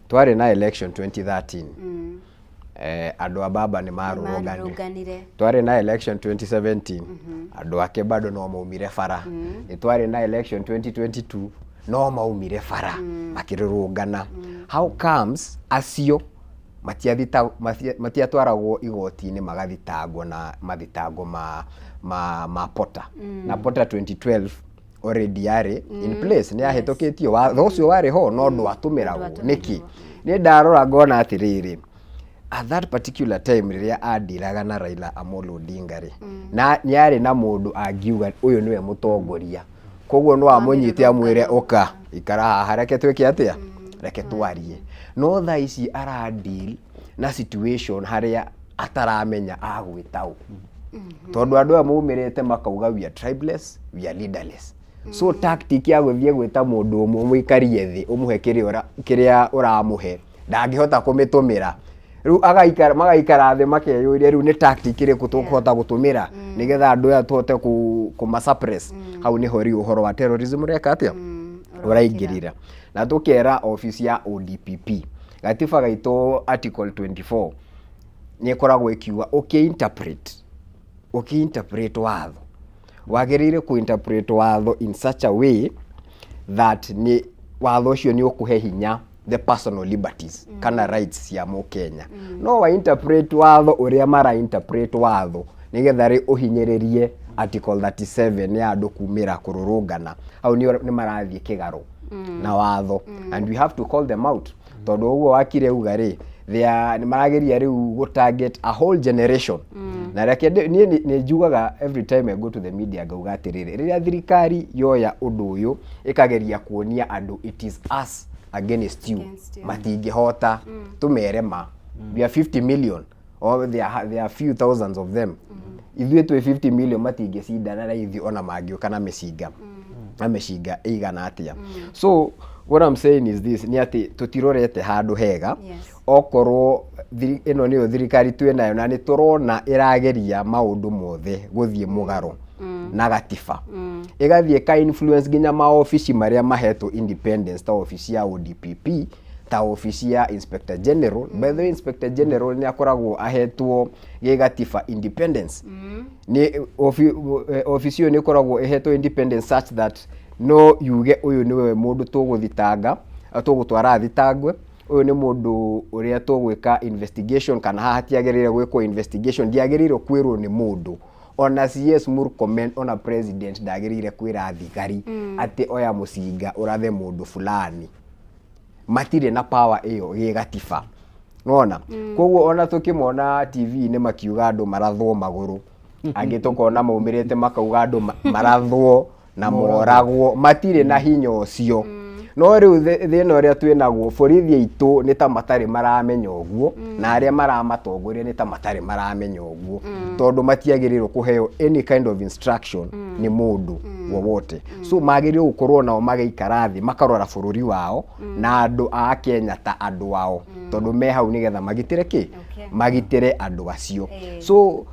Twarĩ na election 2013, andũ a baba nĩ marũrũnganire. Marũrũnganire. Twarĩ na election 2017, andũ ake bado no maumire bara. Nĩ twarĩ na election 2022, no maumire bara makĩrũrũngana. How comes acio Matiatwaragwo igoti-inĩ magathitangwo na mathitango ma POTA. Na POTA 2012 already yarĩ in place, nĩ yahĩtũkĩtio, watho ũcio warĩ ho no ndwatũmĩragwo. Nĩkĩ? Nĩ ndarora ngona atĩrĩrĩ, at that particular time rĩrĩa andiraga na Raila Amolo Odinga rĩ, na nĩ arĩ na mũndũ angiuga ũyũ nĩwe mũtongoria, koguo no amũnyite amwĩre, "Ũka ikara haha, reke twĩke atĩa, reke twarie." No thaa ici ara deal na situation harĩa ataramenya agwĩta ũ, tondũ andũ aya maumĩrĩte makauga, "We are tribeless, we are leaderless." So tactic ya gũthiĩ gwĩta mũndũ ũmwe mũikarie thĩ ũmũhe kĩrĩa ũramũhe, ndangĩhota kũmĩtũmĩra. Rĩu agaikara, magaikara thĩ makeyũria, rĩu nĩ tactic ĩrĩkũ tũkũhota gũtũmĩra nĩgetha andũ aya tũhote kũma suppress? Hau nĩho rĩu ũhoro wa terrorism ũreka atĩa? Ũraingĩrĩra. Na tũkera office ya ODPP, gatiba gaitũ article 24 nĩ ĩkoragwo ĩkiuga ũkĩ-interpret watho, wagĩrĩire kũ-interpret watho in such a way that nĩ watho ũcio nĩ ũkũhe hinya the personal liberties kana rights cia mũkenya. No wa interpret watho ũrĩa mara interpret watho nĩgetha rĩ ũhinyĩrĩrie article 37 ya andũ kumĩra kũrũrũngana, hau nĩ marathiĩ kĩgarũ na watho, and we have to call them out, tondũ ũguo wakire uga rĩ, they are nĩ marageria rĩu gũ target a whole generation. Na reke niĩ nĩ njugaga every time I go to the media, ngauga atĩrĩrĩ, rĩrĩa thirikari yoya ũndũ ũyũ ĩkageria kuonia andũ it is us against you, Against you. Matingĩhota. Tũmere ma we are 50 million or there are few thousands of them, ithuĩ twĩ 50 million, matingĩcindana na ithuĩ ona mangĩũka na mĩcinga ĩigana atĩa. So what I'm saying is this, nĩ atĩ tũtirorete handũ hega. Okorwo ĩno nĩyo thirikari twĩ nayo na nĩ tũrona ĩrageria maũndũ mothe gũthiĩ mũgarũ na gatiba, ĩgathiĩ ka influence nginya maobici marĩa mahetwo independence, ta obici ya ODPP, ta obici ya Inspector General. By the way, Inspector General nĩ akoragwo ahetwo gĩgatiba independence. Nĩ obici ĩyo nĩ ĩkoragwo ĩhetwo independence such that no yuge ũyũ nĩwe mũndũ tũgũthitanga, tũgũtwara thitangwe, ũyũ nĩ mũndũ ũrĩa tũgwĩka investigation, kana haha hatiagĩrĩire gwĩkwo investigation. Ndiagĩrĩirwo kwĩrwo nĩ mũndũ, ona CS Murkomen, ona president ndagĩrĩire kwĩra thigari atĩ oya mũcinga ũrathe mũndũ fulani. Matirĩ na power ĩyo gĩgatiba, nona koguo ona tũkĩmona TV-inĩ makiuga andũ marathwo magũrũ, angĩ tũkona maumĩrĩte makauga andũ marathwo na moragwo, matirĩ na hinya ũcio. No rĩu thĩna ũrĩa twĩ naguo, borithi aitũ nĩ ta matarĩ maramenya ũguo, na arĩa maramatongoria nĩ ta matarĩ maramenya ũguo, tondũ matiagĩrĩirwo kũheo any kind of instruction nĩ mũndũ wowote. So magĩrĩirwo gũkorwo nao magaikara thĩ makarora bũrũri wao na andũ a Kenya ta andũ ao, tondũ me hau nĩgetha magitĩre kĩ? Magitĩre andũ acio. So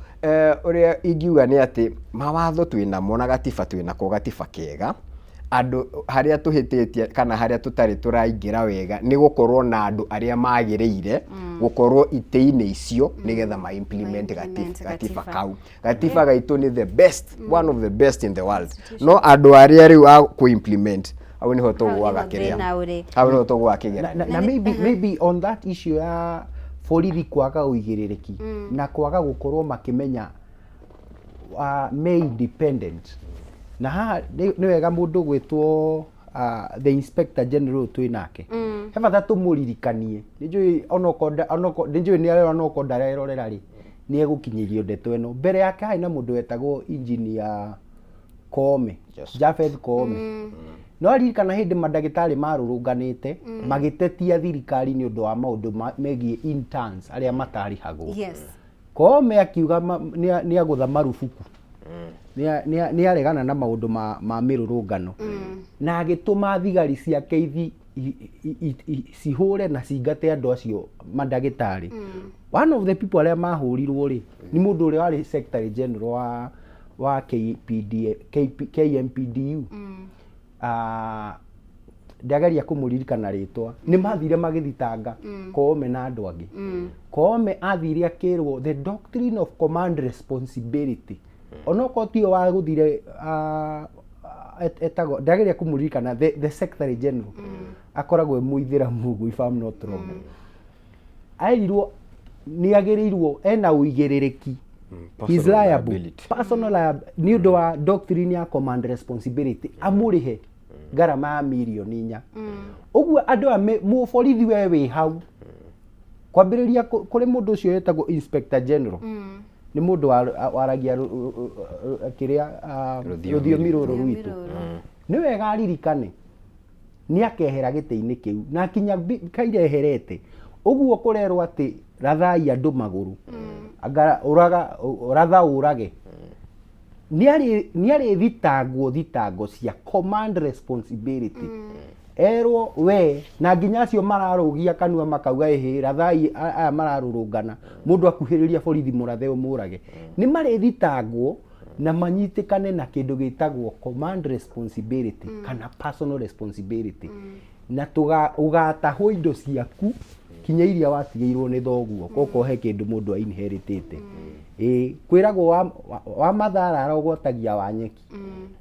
ũrĩa ingiuga nĩ atĩ mawatho twĩ namo na gatiba twĩ nako, gatiba kega. Andũ harĩa tũhĩtĩtie kana harĩa tũtarĩ tũraingĩra wega nĩ gũkorwo na andũ arĩa magĩrĩire gũkorwo itĩ-inĩ icio nĩgetha ma implement Ma-implement gatiba gatiba. kau. Gatiba gaitũ nĩ the best, one of the best in the world, no andũ arĩa rĩu a kũ implement, hau nĩho tũgũaga nĩho kĩrĩa thĩna ũrĩ. Hau nĩho tũgũaga kĩgera. Na maybe on that issue ya borithi kwaga ũigĩrĩrĩki na kwaga gũkorwo makĩmenya me independent, na haha nĩ wega mũndũ gwĩtwo the Inspector General twĩ nake, he bata tũmũririkanie. Nĩ njũĩ onokorwo nĩ njũĩ nĩ arerora, onokorwo ndarerorera rĩ, nĩ egũkinyĩrio ndeto ĩno. Mbere yake harĩ na mũndũ wetagwo Engineer Koome. Japheth Koome. No aririkana hĩndĩ mandagĩtarĩ marũrũnganĩte magĩtetia thirikari nĩ ũndũ wa maũndũ megiĩ interns arĩa matarĩhagwo. Koome akiuga nĩ agũtha marubuku, nĩ aregana na maũndũ ma mĩrũrũngano, na agĩtũma thigari ciake ithi cihũre na cingate andũ acio mandagĩtarĩ. One of the people arĩa mahũrirwo rĩ, nĩ mũndũ ũrĩa warĩ secretary general wa KPD, KP, KMPDU. Ndageria kũmũririkana rĩtwa. Nĩ mathire magĩthitanga Koome na andũ angĩ. Koome athire akĩrwo the doctrine of command responsibility, onokorwo tiyo wa gũthire, etagwo, ndageria kũmũririkana, the secretary general akoragwo e mũithĩramu ũguo, if I'm not wrong. Arirwo nĩ agĩrĩirwo ena ũigĩrĩrĩki. He's Personal liable. liability. Personal nĩ ũndũ wa doctrine ya command responsibility, amũrĩhe ngarama ya mirioni 4. Ũguo andũ a mũborithi, we wĩ hau kwambĩrĩria kũrĩ mũndũ ũcio wetagwo Inspector General, nĩ mũndũ waragia kĩrĩa Rũthiomi. Rũthiomi rũrũ Rũthiomi rwitũ. rũrũ. Nĩ wega aririkane nĩ akehera gĩtĩ-inĩ kĩu na kinya kaira eherete ũguo kũrerwo atĩ rathai andũ magũrũ. Anga ũraga ratha ũrage, nĩ arĩthitangwo thitango cia command responsibility. Erwo we na nginya acio mararũgia kanua makauga ĩhĩ rathai aya mararũrũngana, mũndũ akuhĩrĩria borithi mũrathe ũmũrage, nĩ marĩthitangwo na manyitĩkane na kĩndũ gĩtagwo command responsibility kana personal responsibility, na ũgatahwo indo ciaku kinya iria watigĩirwo nĩ thoguo, kokorwo he kĩndũ mũndũ ainheritĩte. Ĩĩ, kwĩragwo wa matharara ũgwatagia wa nyeki.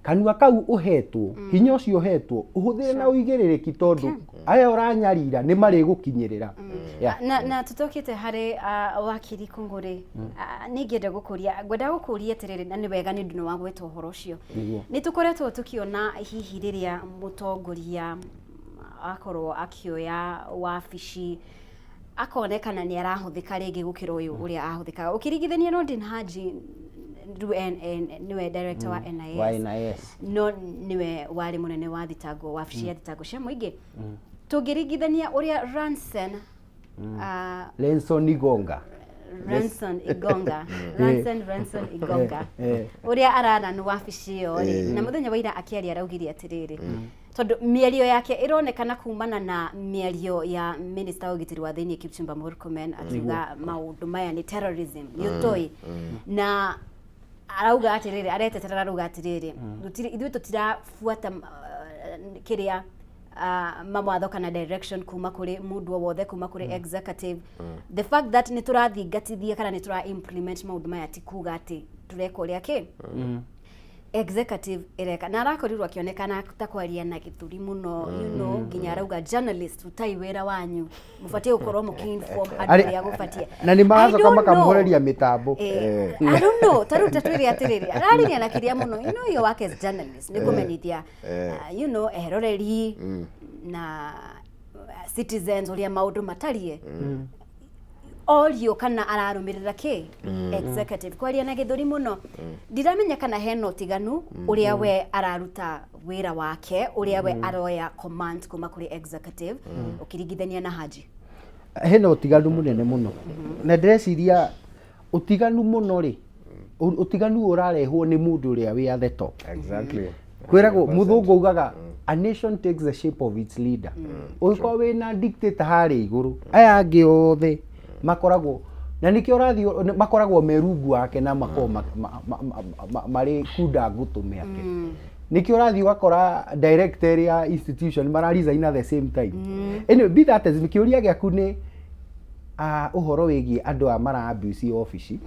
Kanua kau ũhetwo, hinya ũcio ũhetwo, ũhũthĩre na ũigĩrĩrĩki, tondũ aya ũranyarira nĩ marĩgũkinyĩrĩra. Yeah. Na tutokĩte harĩ wakiri Kũngũrĩ, nĩ ingĩenda gũkũria, ngwenda gũkũria atĩrĩrĩ, na nĩ wega nĩ ũndũ nĩ wagweta ũhoro ũcio. Nĩguo. Nĩ tũkoretwo tũkĩona hihi rĩrĩa mũtongoria akorwo akĩoya wabici akonekana nĩ arahũthĩka rĩngĩ gũkĩra ũyũ ũrĩa ahũthĩkaga, ũkĩringithania na Nordin Haji, rĩu nĩwe director wa NIS, wa NIS. No nĩwe warĩ mũnene wa thitango, wabici ya thitango cia mũingĩ. Tũngĩringithania ũrĩa Ranson Lenson Igonga. Ranson Igonga, Ranson Igonga, ũrĩa araran wabici ĩyo rĩ, na mũthenya wa ira akĩaria araugire atĩrĩrĩ, tondũ mĩario yake ĩronekana kumana na mĩario ya minister wa ũgitĩri wa thĩinĩ Kipchumba Murkomen, akiuga maũndũ maya nĩ terrorism, nĩ ũtoĩ, na arauga atĩrĩrĩ, aretetera, arauga atĩrĩrĩ, ithuĩ tũtirabuata kĩrĩa mawatho kana direction kuma kũrĩ mũndũ o wothe, kuma kũrĩ executive. The fact that nĩ tũrathingatithia kana nĩ tũra implement maũndũ maya ti kuga atĩ tũreka ũrĩa kĩ executive ĩreka. Na arakorirwo akĩonekana ta kwaria na gĩthũri mũno, nginya arauga, "Journalist, rutai wĩra wanyu, mũbatiĩ gũkorwo mũkĩ-inform andũ ũrĩa gũbatiĩ." Na nĩ maracoka I don't makamũhoreria know. mĩtambo. I don't know, ta rĩu ta twĩre atĩrĩrĩ, araririe na kĩrĩa mũno, your work as journalist nĩ kũmenyithia eroreri na citizens ũrĩa maũndũ matariĩ. Orio kana ararũmĩrĩra kĩ executive, kwaria na gĩthũri mũno. Ndiramenya kana hena ũtiganu ũrĩa we araruta wĩra wake, ũrĩa we aroya command kuma kũrĩ executive, ũkĩringithania na Haji. Hena ũtiganu mũnene mũno, na ndĩreciria ũtiganu mũno rĩ, ũtiganu ũrarehwo nĩ mũndũ ũrĩa wĩ at the top. Kwĩragwo mũthũngũ augaga, "A nation takes the shape of its leader." Ũngĩkorwo wĩna dictator harĩa igũrũ, aya angĩ othe makoragwo na nĩkĩo ũrathiĩ makoragwo me rungu wake na makoragwo marĩ kunda ngũtũme ake. Nĩkĩo ũrathiĩ ũgakora director ya institution mara resign at the same time. Anyway, be that as, kĩũria gĩaku nĩ ũhoro wĩgiĩ andũ aya mara abuse obici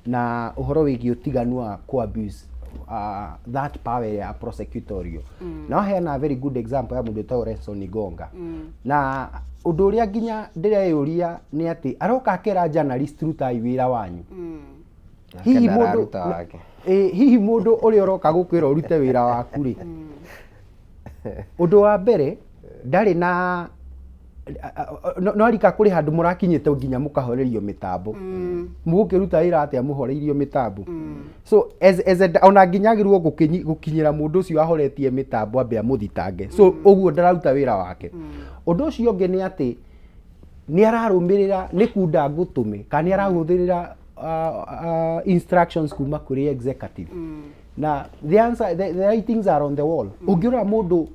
na ũhoro wĩgiĩ ũtiganu wa ku abuse that power ya prosecutorial. Na waheana a very good example ya mũndũ wĩtagwo Renson Igonga. Na ũndũ ũrĩa nginya ndĩreyũria nĩ atĩ aroka akera journalist, "Rutai wĩra wanyu." Hihi mũndũ ndararuta wake. Ĩ, hihi mũndũ ũrĩa ũroka gũkwĩra ũrute wĩra waku rĩ, ũndũ wa mbere ndarĩ na no arika kũrĩ handũ mũrakinyĩte nginya mũkahorerio mĩtambo, mũgũkĩruta wĩra atĩa mũhoreirio mĩtambo? So as a, ona nginya agĩrĩirwo gũkinyĩra mũndũ ũcio ahoretie mĩtambo ambe amũthitange. So ũguo ndararuta wĩra wake. Ũndũ ũcio ũngĩ nĩ atĩ nĩ ararũmĩrĩra nĩ kunda ngũtũme kana nĩ arahũthĩrĩra instructions kuma kũrĩ executive. Na the answer, the writings are on the wall. Ũngĩrora mũndũ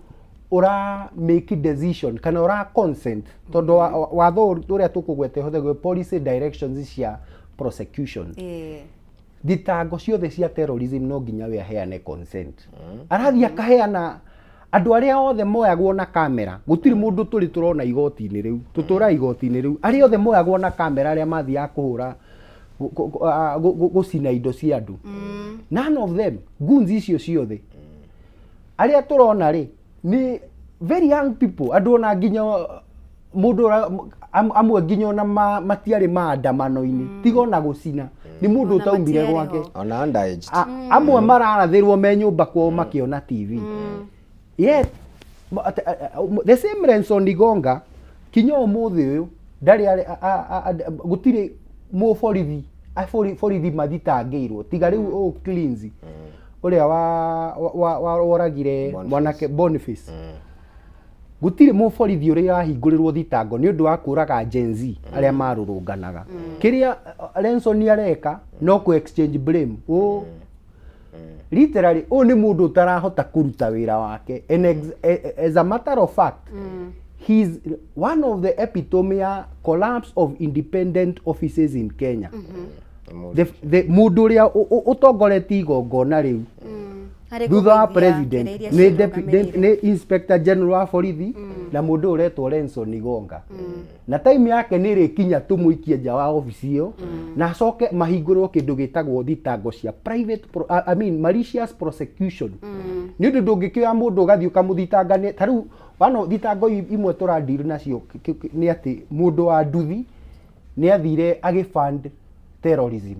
ũra make decision kana ũra consent, tondũ watho ũrĩa tũkũgweta ũhũthagĩrwo policy directions cia prosecution, thitango ciothe cia terrorism no nginya we aheane consent. Arathiĩ akaheana andũ arĩa othe moyagwo na kamera, gũtirĩ mũndũ tũrĩ tũrona igoti-inĩ rĩu, tũtũraga igoti-inĩ rĩu, arĩa othe moyagwo na kamera, arĩa mathiaga kũhũra gũcina indo cia andũ, none of them, goons icio ciothe arĩa tũrona rĩ, nĩ very young people, andũ ona nginya Mũndũ amwe nginya ona matiarĩ maandamano-inĩ, tiga ona gũcina, nĩ mũndũ Ona ũtaumire matiarĩ gwake. ho. Ona underage. Amwe mararathĩrwo me nyũmba kwao makĩona TV. Yet the same Renson Igonga kinya ũmũthĩ ũyũ ndarĩ gũtirĩ mũborithi borithi mathitangĩirwo tiga rĩu ũũ Cleansi ũrĩa wa woragire Boniface. Mwanake Boniface. Gũtirĩ mũborithi ũrĩa ũrahingũrĩrwo thitango nĩ ũndũ wa kũraga Gen Z arĩa marũrũnganaga. Kĩrĩa Renson areka no kũ exchange blame. Ũ literally ũyũ nĩ mũndũ ũtarahota kũruta wĩra wake, and as a matter of fact, he's one of the epitome ya collapse of independent offices in Kenya. The mũndũ ũrĩa ũtongoretie igongona rĩu Harĩ thutha wa kũgũithia president kĩrĩa iria nĩ ciarũgamĩrĩire. nĩ inspector general wa borithi na mũndũ ũyũ ũretwo Renson Igonga, na time yake nĩ ĩrĩkinya tũmũikie nja wa obici ĩyo na acoke mahingũrwo kĩndũ gĩtagwo thitango cia private I mean malicious prosecution, nĩ ũndũ ndũngĩkĩoya mũndũ ũgathiĩ ũkamũthitanga. Ta rĩu wano thitango imwe tũradeal nacio nĩ atĩ mũndũ wa nduthi nĩ athire agĩfund terrorism.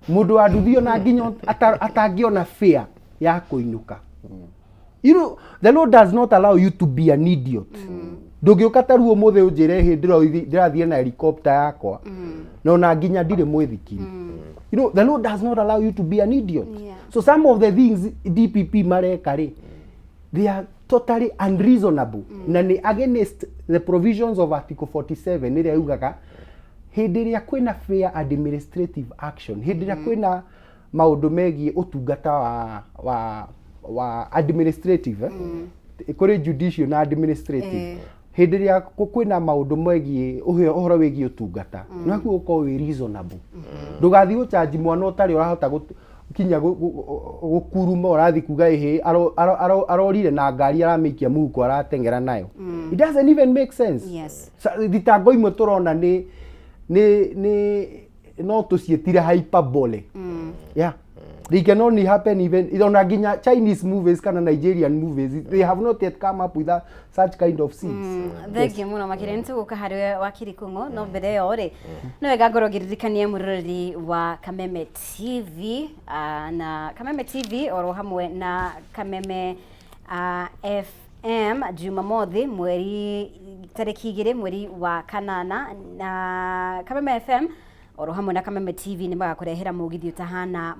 Mũndũ wa nduthi ona nginya atangĩona fare ya kũinũka. The law does not allow you to be an idiot. Ndũngĩũka ta rĩu ũmũthĩ ũnjĩre hĩ ndĩrathiĩ na helicopter yakwa na ona nginya ndirĩ mwĩthikiri. The law does not allow you to be an idiot. So some of the things DPP mareka rĩ, they are totally unreasonable na nĩ against the provisions of article 47 ĩrĩa yugaga hĩndĩ ĩrĩa kwĩna fair administrative action, hĩndĩ ĩrĩa kwĩna maũndũ megiĩ ũtungata wa administrative, kũrĩ judicial na administrative, hĩndĩ ĩrĩa kwĩna maũndũ megiĩ ũhoro wĩgiĩ ũtungata, nĩ wagĩrĩirwo gũkorwo wĩ reasonable. Ndũgathiĩ gũchanji mwana ũtarĩ ũrahota kinya gũkuruma, ũrathiĩ kuga ĩhĩ arorire na ngari aramĩikia mũhuko arateng'era nayo. It doesn't even make sense. Thitango imwe tũrona nĩ no tũciĩtire hyperbole. Yeah, they can only happen even ona nginya Chinese movies kana Nigerian movies, they have not yet come up with such kind of scenes. Thengiũ mũno makĩria. Nĩ tũgũka harĩ we wakiri Kung'ũ, no mbere ĩyo rĩ, nĩ wega ngorwo ngĩririkania mwĩroreri wa Kameme TV na Kameme TV oro hamwe na Kameme FM, Jumamothi mweri tarĩki 2 mweri wa kanana na Kameme FM oro hamwe na Kameme TV nĩ magakũrehera mũgithi ũtahana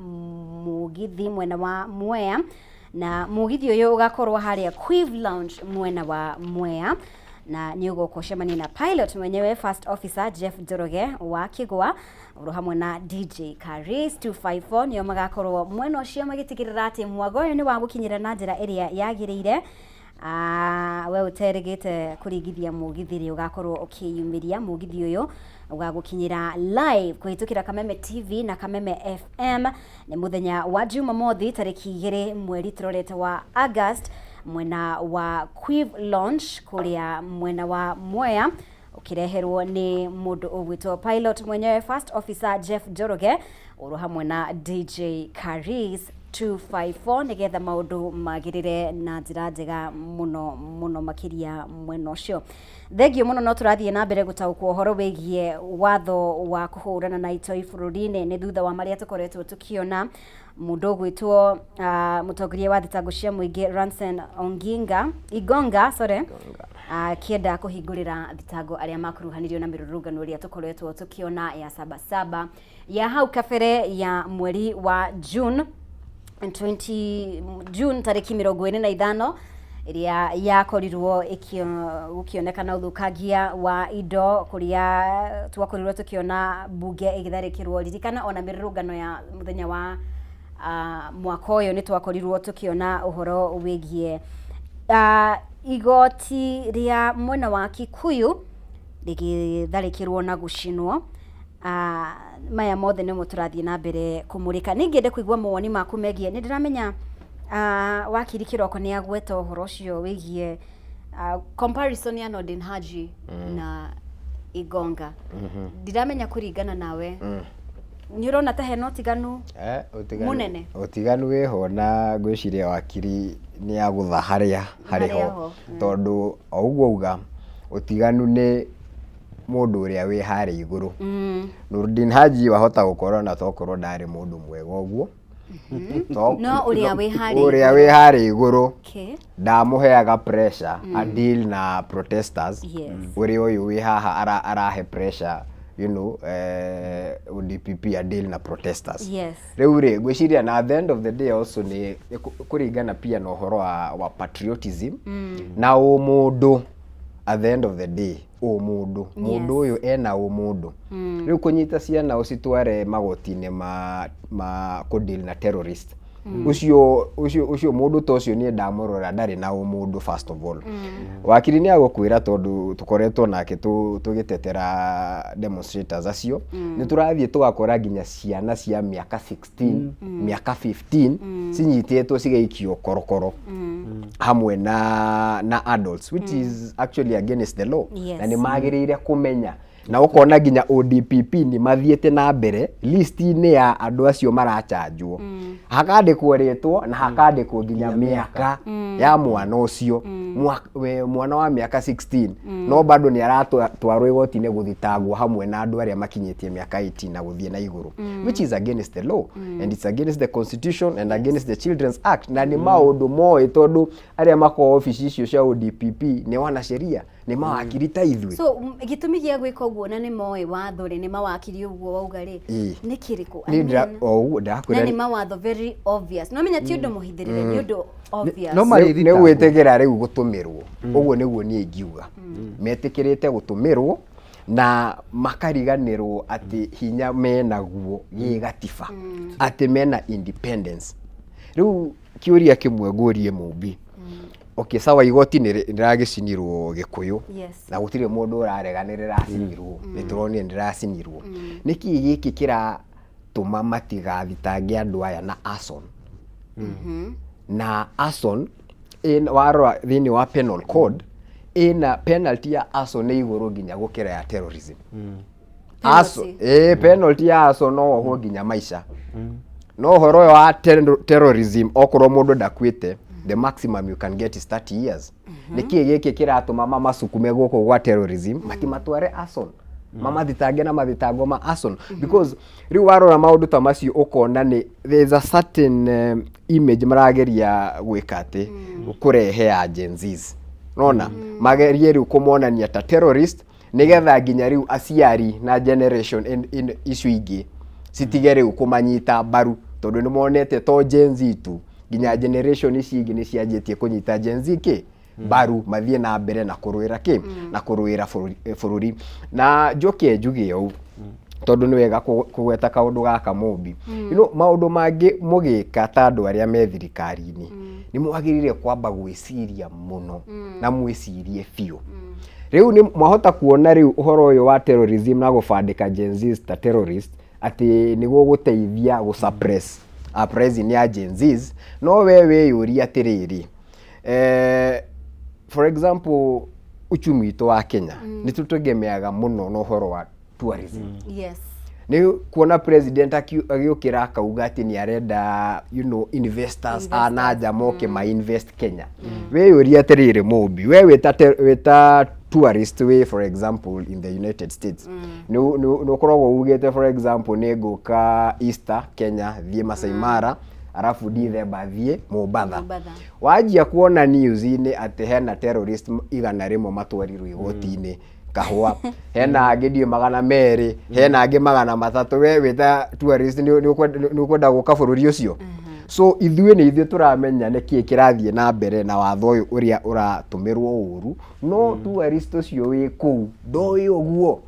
mũgithi mwena wa Mwea, na mũgithi ũyũ ũgakorwo harĩa Quive Lounge mwena wa Mwea, na nĩ ũgũka ũcemanie na pilot mwenyewe First Officer Jeff Njoroge wa Kĩgwa oro hamwe na DJ Caris 254. Nĩo magakorwo mwena ũcio magĩtigĩrĩra atĩ mwago ũyũ nĩ wa gũkinyĩra na njĩra ĩrĩa yagĩrĩire. We ũterĩgĩte kũringithia mũgithi rĩ, ũgakorwo ũkĩyumĩria mũgithi ũyũ ũgagũkinyĩra live kũhĩtũkĩra Kameme TV na Kameme FM. Nĩ mũthenya wa Jumamothi tarĩki 2 mweri tũrorete wa August, mwena wa Quive Lounge kũrĩa mwena wa Mwea, ũkĩreherwo nĩ mũndũ ũgwĩtwo pilot mwenyewe First Officer Jeff Njoroge oro hamwe na DJ Caris 254, nĩgetha maũndũ magĩrĩre na njĩra njega mũno mũno makĩria mwena ũcio. Thengiũ mũno. No tũrathiĩ na mbere gũtaũkwo ũhoro wĩgiĩ watho wa kũhũrana na itoi bũrũri-inĩ, nĩ thutha wa marĩa tũkoretwo tũkĩona mũndũ ũgwĩtwo mũtongoria wa thitango cia mũingĩ Ransen Onginga Igonga, sorry, akĩenda kũhingũrĩra thitango arĩa makuruhanirio na mĩrũrũngano ĩrĩa tũkoretwo tũkĩona ya Sabasaba ya hau kabere ya mweri wa June 20, June tarĩki 25, ĩrĩa yakorirwo gũkĩonekana ũthũkangia wa indo kũrĩa twakorirwo tũkĩona mbunge ĩgĩtharĩkĩrwo. Ririkana ona mĩrũrũngano ya mũthenya wa mwaka ũyũ nĩ twakorirwo tũkĩona ũhoro wĩgiĩ igoti rĩa mwena wa Kikuyu rĩgĩtharĩkĩrwo na gũcinwo. Maya mothe nĩmo tũrathiĩ na mbere kũmũrĩka. Nĩ ingĩenda kũigua mawoni maku megiĩ, nĩ ndĩramenya wakiri Kĩroko nĩ agweta ũhoro ũcio wĩgiĩ comparison ya Nordin Haji na Igonga. Ndiramenya kũringana nawe nĩ ũrona ta hena ũtiganu mũnene? Ũtiganu wĩho, na ngwĩciria wakiri nĩ agũtha harĩa harĩ Harĩa ho ho, tondũ o ũguo auga Ũtiganu nĩ mũndũ ũrĩa wĩ harĩa igũrũ. Nurdin Haji wahota gũkorwo na tokorwo ndarĩ mũndũ mwega ũguo. No ũrĩa wĩ harĩa Ũrĩa igũrũ. Wĩ harĩa igũrũ ndamũheaga pressure a deal na protesters. Ũrĩa ũyũ wĩ haha arahe pressure ODPP a deal na protesters. Rĩu rĩ, ngwĩciria na at the end of the day also nĩ kũringana pia na ũhoro wa patriotism na ũmũndũ. At the end of the day, ũmũndũ, mũndũ ũyũ ena ũmũndũ. Rĩu kũnyita ciana ũcitware magoti-inĩ ma kũdeal na terrorist, ũcio mũndũ ta ũcio niĩ ndamũrora ndarĩ na ũmũndũ. First of all, wakiri nĩ agũkwĩra tondũ tũkoretwo nake tũgĩtetera demonstrators acio. Nĩ tũrathiĩ tũgakora nginya ciana cia mĩaka 16, mĩaka 15 cinyitĩtwo cigaikio korokoro hamwe na adults, which is actually against the law. Na nĩ magĩrĩire kũmenya na ũkona nginya ODPP nĩ mathiĩte na mbere list-inĩ ya andũ acio marachanjwo, hakandĩkwo rĩtwa na hakandĩkwo nginya mĩaka ya mwana ũcio. Mwana wa mĩaka 16 no bado nĩ aratwarwo igoti-inĩ gũthitangwo hamwe na andũ arĩa makinyĩtie mĩaka 18 na gũthiĩ na igũrũ, which is against the law and it's against the constitution and against the Children's Act. Na nĩ maũndũ moĩ tondũ arĩa makoragwo obici icio cia ODPP nĩ wanasheria, nĩ mawakiri ta ithuĩ. So gĩtũmi gĩa gwĩka ũguo na nĩ moĩ watho rĩ, nĩ mawakiri ũguo wauga rĩ, nĩ kĩrĩkũ? I Niĩ mean, o ũguo na ndakwĩra. Nĩ mawatho very obvious, no menya ti ũndũ mũhithĩrĩre, nĩ ũndũ obvious. No Nĩ marĩthitangwo. Gwĩtĩkĩra rĩu gũtũmĩrwo ũguo nĩguo niĩ ingiuga metĩkĩrĩte gũtũmĩrwo na makariganĩrwo atĩ hinya menaguo gĩgatiba, atĩ mena independence. Rĩu kĩũria kĩmwe ngũrie Mũmbi, okay, sawa, igoti nĩ rĩragĩcinirwo Gĩkũyũ na gũtirĩ mũndũ ũrarega nĩ rĩracinirwo, nĩ tũronire nĩ rĩracinirwo. Nĩkĩ gĩkĩ kĩratũma matigathitange andũ aya na arson? Na arson warora thĩinĩ wa penal code, ĩna penalty ya arson nĩ igũrũ nginya gũkĩra ya terrorism. Arson, Penalty. Penalty ya arson no wohwo nginya maica, no ũhoro ũyũ wa terrorism, okorwo mũndũ ndakuĩte, the maximum you can get is 30 years. Nĩkĩ gĩkĩ kĩratũma mamasukume gũkũ gwa terrorism, matimatware arson, mamathitange na mathitango ma arson? Because rĩu warora maũndũ ta macio ũkona nĩ there is a certain image marageria gwĩka atĩ kũrehe ya Gen Zs, nona magerie rĩu kũmonania ta terrorist, nĩgetha nginya rĩu aciari na generation icio ingĩ citige rĩu kũmanyita mbaru, tondũ nĩ monete to Gen Z tu, nginya generation ici ingĩ nĩ cianjĩtie kũnyita Gen Z kĩ mbaru, mathiĩ na mbere na kũrũĩra kĩ na kũrũĩra bũrũri. Na njoke njuge ũũ, tondũ nĩ wega kũgweta kaũndũ gaka, Mũmbi, maũndũ mangĩ mũgĩka ta andũ arĩa me thirikari-inĩ, nĩ mwagĩrĩire kwamba gwĩciria mũno na mwĩcirie biũ. Rĩu nĩ mwahota kuona rĩu ũhoro ũyũ wa terrorism na gũbandĩka Gen Zs ta terrorist atĩ nĩguo gũteithia gũ suppress uprising ya Gen Zs, no we wĩyũrie atĩrĩrĩ, for example, uchumi witũ wa Kenya nĩ tũtegemeaga mũno na ũhoro wa tourism. Nĩ kuona president agĩũkĩra akauga atĩ nĩ arenda investors a na nja moke ma invest Kenya. Wĩyũrie atĩrĩrĩ, Mũmbi, we wĩta tourist wĩ, for example, in the United States, nĩ ũkoragwo ugĩte, for example, nĩ ngũka Easter Kenya, thiĩ Masai Mara, arabu December thiĩ Mombatha. Mombatha. Wanjia kuona news-inĩ atĩ hena terrorist 100 matwarirwo igoti-inĩ kahũa, hena angĩ ndiũ 200, hena angĩ 300, we wĩta tourist nĩ ũkwenda gũka bũrũri ũcio? So ithuĩ nĩ ithuĩ tũramenya nĩkĩ kĩrathiĩ na mbere na watho ũyũ ũrĩa ũratũmĩrwo ũru, no tourist ũcio wĩ kũu ndoĩ ũguo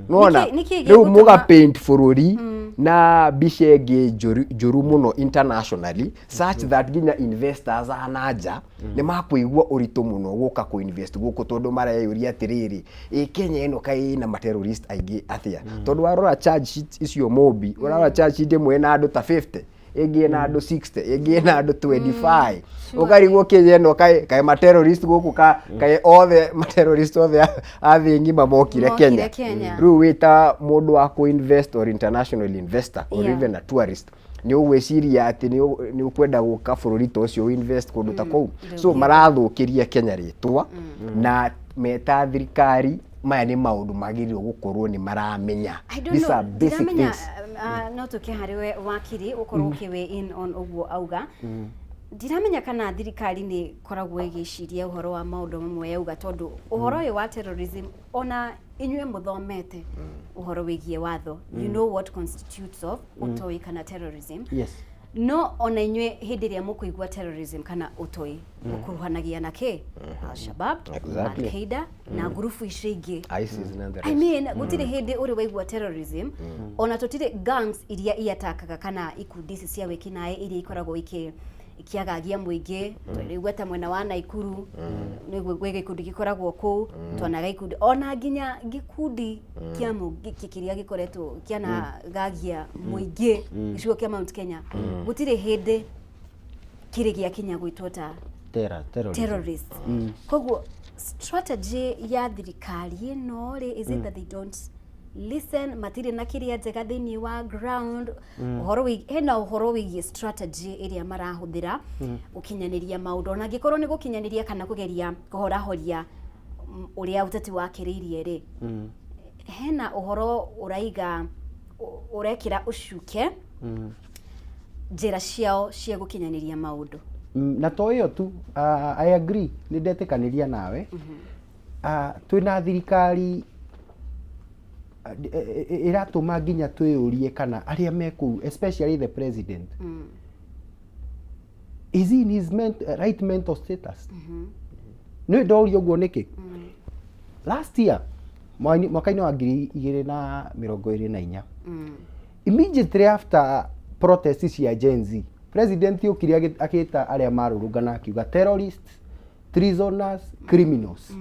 nona. Nĩkĩ Rĩu gĩgũtũma- mũga paint bũrũri na mbica ĩngĩ njũru mũno internationally, such that nginya investors a na nja nĩ makũigua ũritũ mũno gũka kũ invest gũkũ, tondũ mareyũria atĩrĩrĩ, ĩ Kenya ĩno kaĩ ĩna materrorist aingĩ atĩa? Tondũ warora charge sheet icio, Mũmbi, ũrarora charge sheet ĩmwe ĩna andũ ta 50, ĩngĩ ĩna andũ 60, ĩngĩ ĩna andũ 25, ũkarigwo Kenya ĩno kaĩ materrorist gũkũ kaĩ othe materrorist othe a thĩ ng'ima mokire Mokire Kenya? Kenya. Rĩu wĩta mũndũ wa kũ-invest or international investor or even a tourist, nĩ ũgwĩciria atĩ nĩ ũkwenda gũka bũrũri ta ũcio invest kũndũ ta kũu? So marathũkĩria Kenya rĩtwa na Meta thirikari, maya nĩ maũndũ magĩrĩirwo gũkorwo nĩ maramenya. I don't These know, are basic ndiramenya. things. No tũke harĩ we wakiri, ũkorwo ũkĩ in on ũguo auga. Ndiramenya kana thirikari nĩ ĩkoragwo ĩgĩciria ũhoro wa maũndũ mamwe yauga, tondũ ũhoro ũyũ wa terrorism, ona inyuĩ mũthomete ũhoro wĩgiĩ watho, you know what constitutes of ũtoi kana terrorism. No ona inyuĩ hĩndĩ ĩrĩa mũkũigua terrorism kana ũtoi, mũkuruhanagia na kĩ? Al-Shabab, Al-Qaeda na ngurubu icio ingĩ. ISIS na the I rest. mean, gũtirĩ hĩndĩ ũrĩ waigua terrorism, ona tũtirĩ gangs iria iatakaga kana ikundi ici cia wĩkinaĩ iria ikoragwo ikĩagagia mũingĩ. Tũraigua ta mwena wa Naikuru nĩ gwĩ gĩkundi gĩkoragwo kũu, twonaga ikundi ona nginya gĩkundi kĩa mũngĩki kĩrĩa gĩkoretwo kĩanagagia mũingĩ gĩcigo kĩa Mount Kenya, gũtirĩ hĩndĩ kĩrĩ gĩakinya gwĩtwo ta Terrorism. Terrorist. Koguo strategy ya thirikari ĩno rĩ, is it that they don't listen, matirĩ na kĩrĩa njega thĩinĩ wa ground, ũhoro hena ũhoro wĩgiĩ strategy ĩrĩa marahũthĩra gũkinyanĩria maũndũ, ona angĩkorwo nĩ gũkinyanĩria kana kũgeria kũhorahoria ũrĩa ũteti wakĩrĩirie rĩ, hena ũhoro ũraiga ũrekĩra ũcuke njĩra ciao cia gũkinyanĩria maũndũ? Na to ĩyo tu, I agree, nĩ ndetĩkanĩria nawe. Twĩna thirikari ĩratũma nginya twĩyũrie kana arĩa me kũu, especially the president, is he in his right mental status? Nĩ ndoria ũguo nĩkĩ? Last year, mwaka-inĩ wa 2024, immediately after protest cia Gen Z, president okire agĩta arĩa marũrũngana akiuga terrorists, treasoners, criminals.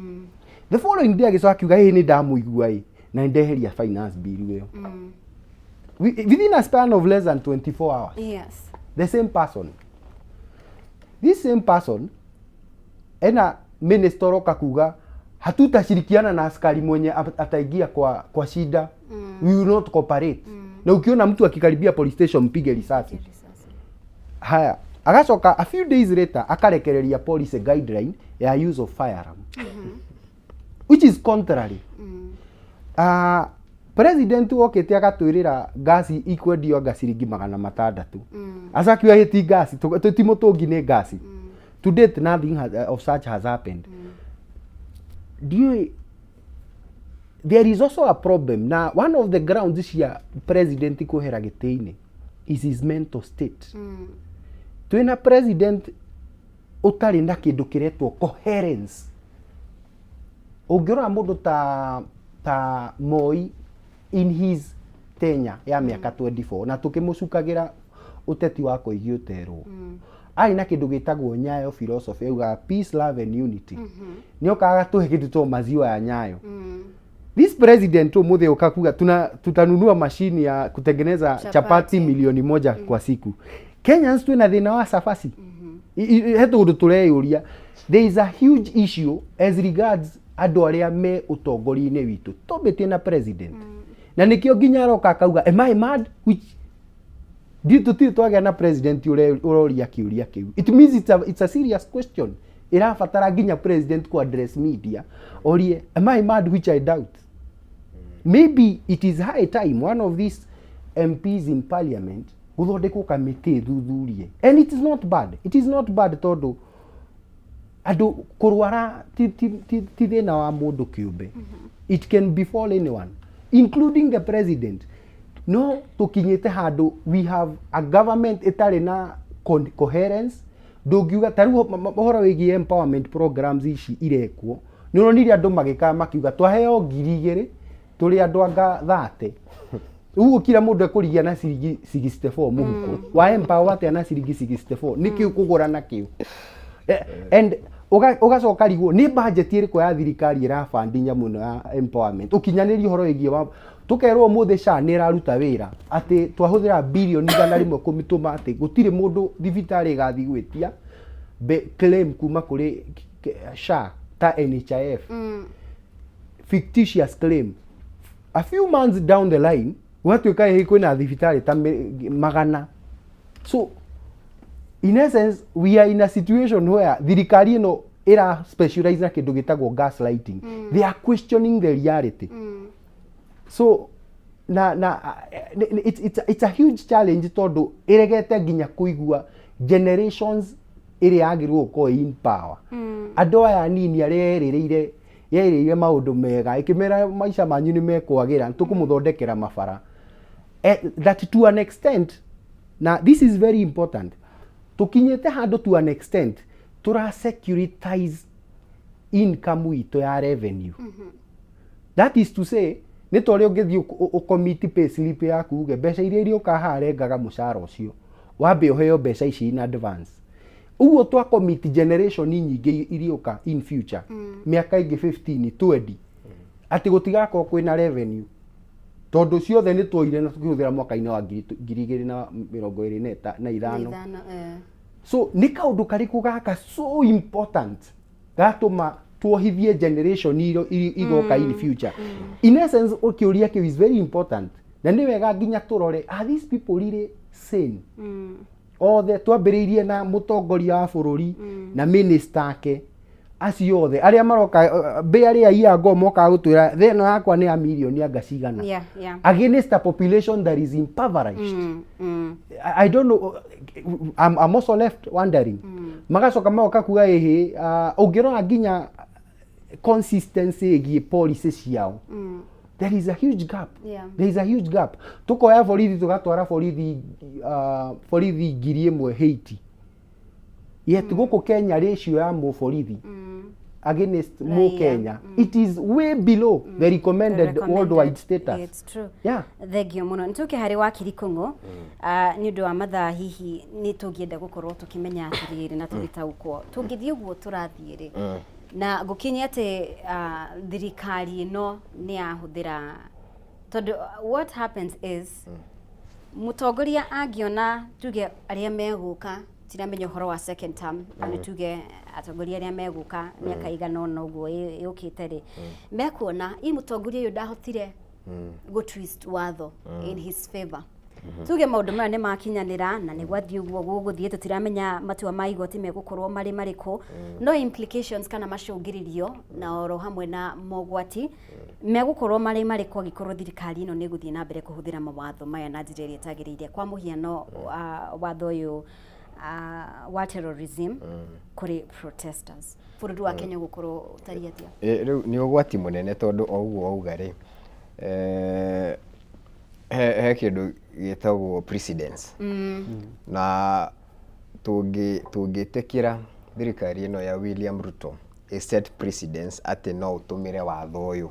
The following day agĩcoka akiuga, "Ĩ nĩ ndamũigua ĩ na nĩ ndeheria finance bill ĩyo." Within a span of less than 24 hours. The same person, this same person ena minister ũroka kuga, "Hatutashirikiana na askari mwenye ataingia kwa shida. We will not cooperate, na ukiona mtu akikaribia police station, mpige risasi." Haya, agacoka a few days later akarekereria policy guideline ya use of firearm, which is contrary. President okĩte agatwĩrĩra ngasi ikwendio anga ciringi 600, acoka ĩ ti ngasi, ti mũtũngi, nĩ ngasi. To date nothing of such has happened. Ndiũĩ, there is also a problem, na one of the grounds cia president kwehera gĩtĩ-inĩ is his mental state. Twĩna president ũtarĩ na kĩndũ kĩretwo coherence. Ũngĩrora mũndũ ta Moi in his tenure ya mĩaka 24, na tũkĩmũcukagĩra ũteti wa koigi ũterwo, arĩ na kĩndũ gĩtagwo Nyayo philosophy, augaga peace, love and unity. Nĩ okaga gatũhe kĩndũ to maziwa ya Nyayo. This president ũmũthĩ ũka kuga tutanunua mashini ya kutengeneza chapati, chapati 1,000,000 kwa siku. Kenyans twĩna thĩna wa cabaci. He tũndũ tũreyũria. There is a huge issue as regards andũ arĩa me ũtongoria-inĩ witũ, tũmbĩtie na president, na nĩkĩo nginya aroka akauga, "Am I mad?" Which ndiũ tũtirĩ twagĩa na president ũroria kĩũria kĩu. It means it's a serious question ĩrabatara nginya president ku address media orie, "Am I mad?" Which I doubt. Maybe it is high time one of these MPs in parliament gũthondekwo kamĩtĩ thuthurie. And it is not bad, it is not bad, tondũ andũ kũrwara ti thĩna wa mũndũ kĩũmbe. It can befall anyone, including the president. No tũkinyĩte handũ we have a government ĩtarĩ na coherence. Ndũngiuga ta rĩu ũhoro wĩgiĩ empowerment programs ici irekwo, nĩ ũronire andũ magĩkaga makiuga twaheo 2,000 tũrĩ andũ anga 30 rĩu, kila mũndũ ekũrigia na ciringi 64 mũhuko. Wa empower atĩa na ciringi 64? Nĩkĩ ũkũgũra na kĩu? And ũgacoka rigwo nĩ budget ĩrĩkũ ya thirikari ĩrabandi nyamũ ĩno ya empowerment, ũkinyanĩria ũhoro wĩgiĩ wa tũkerwo ũmũthĩ SHA nĩ ĩraruta wĩra, atĩ twahũthĩra birioni 100 kũmĩtũma atĩ gũtirĩ mũndũ thibitarĩ ĩgathiĩ gwĩtia claim kuma kũrĩ SHA ta NHIF, fictitious claim. A few months down the line gwatuĩka ĩhĩ kwĩna thibitarĩ ta magana. So in essence we are in a situation where thirikari ĩno Ĩra specialize na kĩndũ gĩtagwo gaslighting. They are questioning the reality. So na it's a huge challenge tondũ ĩregete nginya kũigua generations ĩrĩa yagĩrĩirwo gũkorwo ĩ in power. Andũ aya anini arĩa yerĩrĩire maũndũ mega, ĩkĩmera maica manyu nĩ mekwagĩra, tũkũmũthondekera mabara. That to an extent, na this is very important, tũkinyĩte handũ to an extent tũra securitize income itũ ya revenue. That is to say, nĩ ta ũrĩa ũngĩthiĩ ũcommit pay slip yaku, uge mbeca iria irĩũka haha rengaga mũcara ũcio, wambe ũheo mbeca ici in advance. Ũguo twa commit generation nyingĩ iriũka in future, mĩaka ĩngĩ 15, 20, atĩ gũtigakorwo kwĩna revenue tondũ ciothe nĩ tuoire na tũkĩhũthĩra mwaka-inĩ wa 2025. Ithano, eh. So nĩ kaũndũ karĩkũ gaka so important gatũma tuohithie generation igoka in future? In essence, kĩũria kĩu is very important, na nĩ wega nginya tũrore, are these people really sane? Othe twambĩrĩirie na mũtongoria wa bũrũri na minister ake, acio othe arĩa maroka, mbĩ arĩa iango mokaga gũtwĩra thĩna yakwa nĩ ya mirioni anga cigana against a population that is impoverished. I don't know. I'm also left wondering. Magacoka magoka kuga ĩhĩ, ũngĩrora nginya consistency ĩgiĩ policy ciao, there is a huge gap. There is a huge gap. Tukoya borithi, tugatwara borithi 1,000 Haiti, yet gũkũ Kenya ratio ya mũborithi against Raia. Mũkenya, it is way below the recommended Recommended. worldwide status. It's true. Yeah. Thengio mũno. Nĩ tũke harĩ wakiri Kũng'ũ. Nĩ ũndũ wa mathaa, hihi nĩ tũngĩenda gũkorwo tũkĩmenya atĩrĩrĩ na tũgĩtaũkwo, tũngĩthiĩ ũguo tũrathiĩ rĩ, na gũkinye atĩ thirikari ĩno nĩ yahũthĩra, tondũ what happens is mũtongoria angĩona, tuge arĩa megũka, tiramenya ũhoro wa second term, no nĩ tuge atongoria arĩa megũka mĩaka igana ũna ũguo yũkĩte rĩ, mekuona i mũtongoria ũyũ ndahotire gũ twist watho in his favor. Tuge maũndũ maya nĩ makinyanĩra na nĩ gwathiĩ ũguo gũgũthiĩ, tũtiramenya matua ma igoti megũkorwo marĩ marĩkũ, no implications kana macũngĩrĩrio na oro hamwe na mogwati megũkorwo marĩ marĩkũ angĩkorwo thirikari ĩno nĩ ĩgũthiĩ na mbere kũhũthĩra mawatho maya na njĩra ĩrĩa ĩtagĩrĩire? Kwa mũhiano, watho ũyũ wa terrorism kũrĩ protesters, bũrũri wa Kenya ũgũkorwo ũtariĩ atĩa? Rĩu nĩ ũgwati mũnene tondũ o ũguo wauga rĩ, he kĩndũ gĩtagwo precedence, na tũngĩtĩkĩra thirikari ĩno ya William Ruto ĩ set precedence atĩ no ũtũmĩre watho ũyũ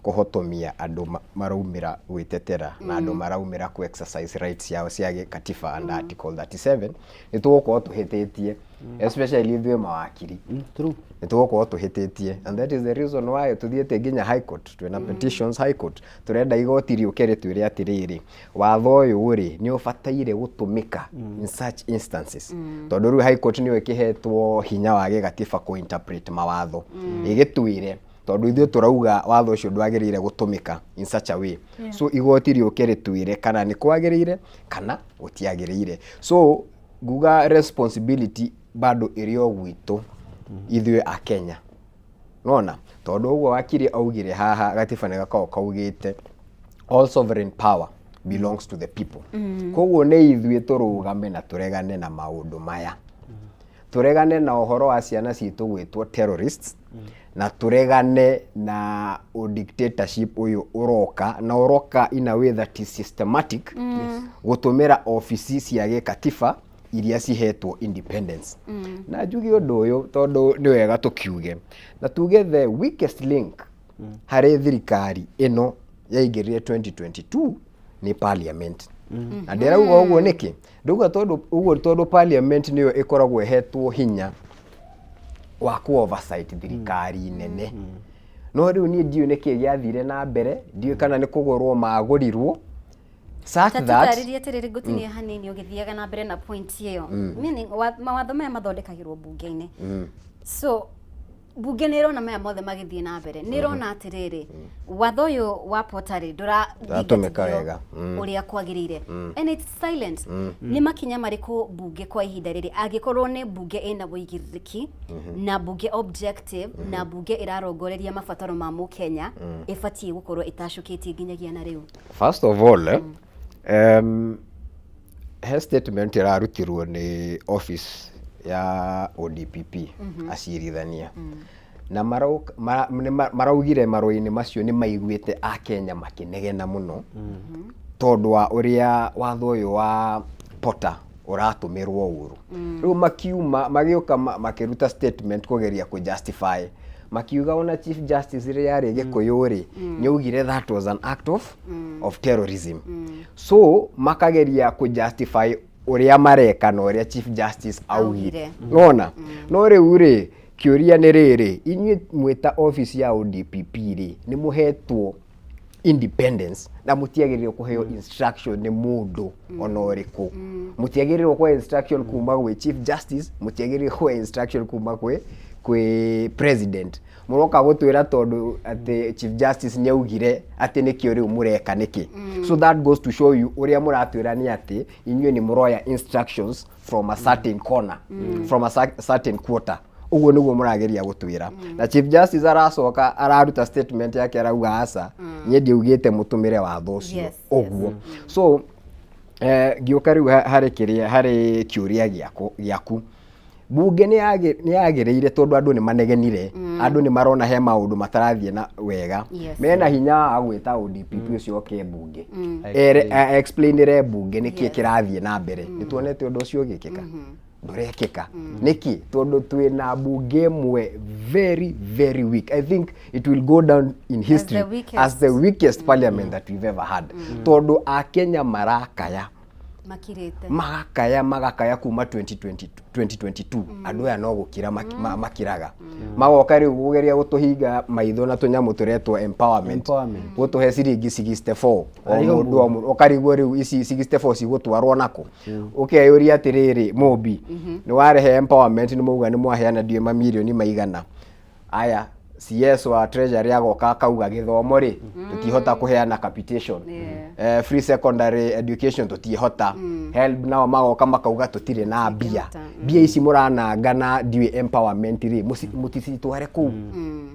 kũhotomia andũ maraumĩra gwĩtetera na andũ maraumĩra ku exercise rights ciao cia gĩkatiba under Article 37, nĩ tũgũkorwo tũhĩtĩtie, especially ithuĩ mawakiri. True. Nĩ tũgũkorwo tũhĩtĩtie, and that is the reason why tũthiĩte nginya High Court. Twĩna petitions High Court, tũrenda igoti rĩũke rĩtwĩre atĩrĩrĩ, watho ũyũ rĩ, nĩ ũbataire gũtũmĩka in such instances, tondũ rĩu High Court nĩyo ĩkĩhetwo hinya wa gĩgatiba kũ interpret mawatho, ĩgĩtwĩre tondũ ithuĩ tũrauga watho ũcio ndwagĩrĩire gũtũmĩka in such a way. So igoti rĩũke rĩtwĩre kana nĩ kwagĩrĩire kana gũtiagĩrĩire. So nguga responsibility bado ĩrĩ o gwitũ ithuĩ a Kenya, nona tondũ ũguo wakiri augire haha, gatiba nĩ gakoragwo kaugĩte all sovereign power belongs to the people. Koguo nĩ ithuĩ tũrũgame na tũregane na maũndũ maya, tũregane na ũhoro wa ciana citũ gwĩtwo terrorists, na tũregane na dictatorship ũyũ ũroka, na ũroka in a way that is systematic, gũtũmĩra obici cia gĩkatiba iria cihetwo independence. Na njuge ũndũ ũyũ tondũ nĩ wega tũkiuge, na tuge the weakest link harĩ thirikari ĩno yaingĩrire 2022 nĩ parliament. Na ndĩrauga ũguo nĩkĩ? Ndauga tondũ ũguo tondũ parliament nĩyo ĩkoragwo ĩhetwo hinya wa ku oversight thirikari nene. No rĩu niĩ ndiũĩ nĩkĩ gĩathire na mbere, ndiũĩ kana nĩ kũgũrwo magũrirwo such Ta that tũtarĩrie atĩrĩrĩ, ngũtinie hanini ũgĩthiaga na mbere na point ĩyo. Meaning, mawatho maya mathondekagĩrwo bunge-inĩ, so Mbunge nĩ ĩrona maya mothe magĩthiĩ na mbere, nĩ ĩrona atĩrĩrĩ, watho ũyũ wa pottery Ndũratũmĩka wega. Ũrĩa kwagĩrĩire, and it's silent. Nĩ makinya marĩkũ mbunge kwa ihinda rĩrĩ, angĩkorwo nĩ mbunge ĩna ũigĩrĩrĩki na mbunge objective na mbunge ĩrarongoreria mabataro ma mũkenya, ĩbatiĩ gũkorwo ĩtacũkĩtie nginyagia na rĩu? First of all, he statement ĩrarutirwo nĩ office ya ODPP, acirithania, na maraugire marũa-inĩ macio nĩ maiguĩte akenya makĩnegena mũno tondũ wa ũrĩa watho ũyũ wa POTA ũratũmĩrwo ũru. Rĩu makiuma magĩũka makĩruta statement kũgeria kũ justify, makiuga ona Chief Justice rĩrĩa arĩ Gĩkũyũ rĩ, nĩ augire that was an act of terrorism. So makageria kũ justify ũrĩa mareka na ũrĩa Chief Justice augire. Augire. Nona no rĩu rĩ, kĩũria nĩ rĩrĩ, inyuĩ mwĩta office ya ODPP rĩ, nĩ mũhetwo independence na mũtiagĩrĩirwo kũheo instruction nĩ mũndũ ona ũrĩkũ. Mũtiagĩrĩirwo kũheo instruction kuma gwĩ Chief Justice, mũtiagĩrĩirwo kũheo instruction kuma kwĩ president. Mũroka gũtwĩra tondũ atĩ Chief Justice nĩ augire atĩ nĩkĩo rĩu mũreka nĩkĩ? So that goes to show you ũrĩa mũratwĩra nĩ atĩ inyuĩ nĩ mũroya instructions from a certain corner, from a certain quarter. Ũguo nĩguo mũrageria gũtwĩra. Na Chief Justice aracoka araruta statement yake, arauga, "Aca, niĩ ndiaugĩte mũtũmĩre watho ũcio." Ũguo so ngĩũka rĩu harĩ kĩrĩa, harĩ kĩũria gĩaku, bunge nĩ yagĩrĩire, tondũ andũ nĩ manegenire, andũ nĩ marona he maũndũ matarathiĩ na wega. Mena hinya wa gwĩta ODPP ũcio oke bunge, ere explainĩre bunge nĩkĩ kĩrathiĩ na mbere. Nĩ tuonete ũndũ ũcio ũgĩkĩka? Ndũrekĩka. Nĩkĩ? Tondũ twĩna bunge ĩmwe very, very weak. I think it will go down in history the weakest. As the weakest parliament that we've ever had, tondũ akenya marakaya. Makirĩte. Magakaya, magakaya kuma 2020, 2022. Andũ aya no gũkira makiraga, magoka rĩu kũgeria gũtũhinga maitho na tũnyamũ tũretwo empowerment. Empowerment. Gũtũhe ciringi 64 o Arĩ mũndũ o mũndũ, ũkarigwo rĩu ici 64 cigũtwarwo nakũ. Ũkeyũria atĩrĩrĩ, Mũmbi nĩ warehe empowerment, nĩ mauga nĩ mwaheana ndiũĩ mamirioni maigana aya. CS wa Treasury agoka akauga gĩthomo rĩ, tũtihota kũheana capitation. Free secondary education tũtihota. HELB nao magoka makauga tũtirĩ na mbia. Tũtingĩhota. Mbia ici mũrananga na ndiũĩ empowerment rĩ, mũticitware kũu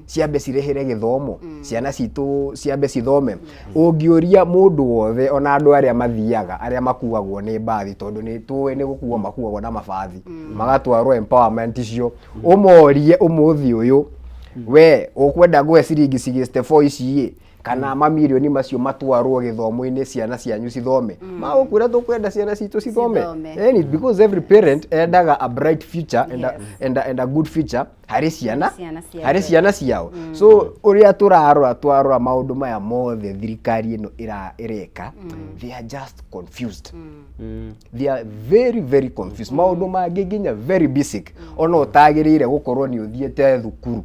ciambe cirĩhĩre gĩthomo, ciana citũ ciambe cithome. Ũngĩũria mũndũ wothe, ona andũ arĩa mathiaga, arĩa makuagwo nĩ mbathi, tondũ nĩ tũĩ nĩ gũkuo makuagwo na mabathi magatwarwo empowerment icio, ũmorie ũmũthĩ ũyũ, we ũkwenda ngũhe ciringi 64 ici ĩ, kana mamirioni macio matwarwo gĩthomo-inĩ ciana cianyu cithome? Magũkwĩra tũkwenda ciana citũ cithome. Cithome. Ĩni, because every parent endaga a bright future and a good future harĩ ciana ciana ciake. Harĩ ciana ciao. So ũrĩa tũrarora, twarora maũndũ maya mothe thirikari ĩno ĩreka, they are just confused. They are very, very confused. Maũndũ mangĩ nginya very basic, ona ũtagĩrĩire gũkorwo nĩ ũthiĩte thukuru,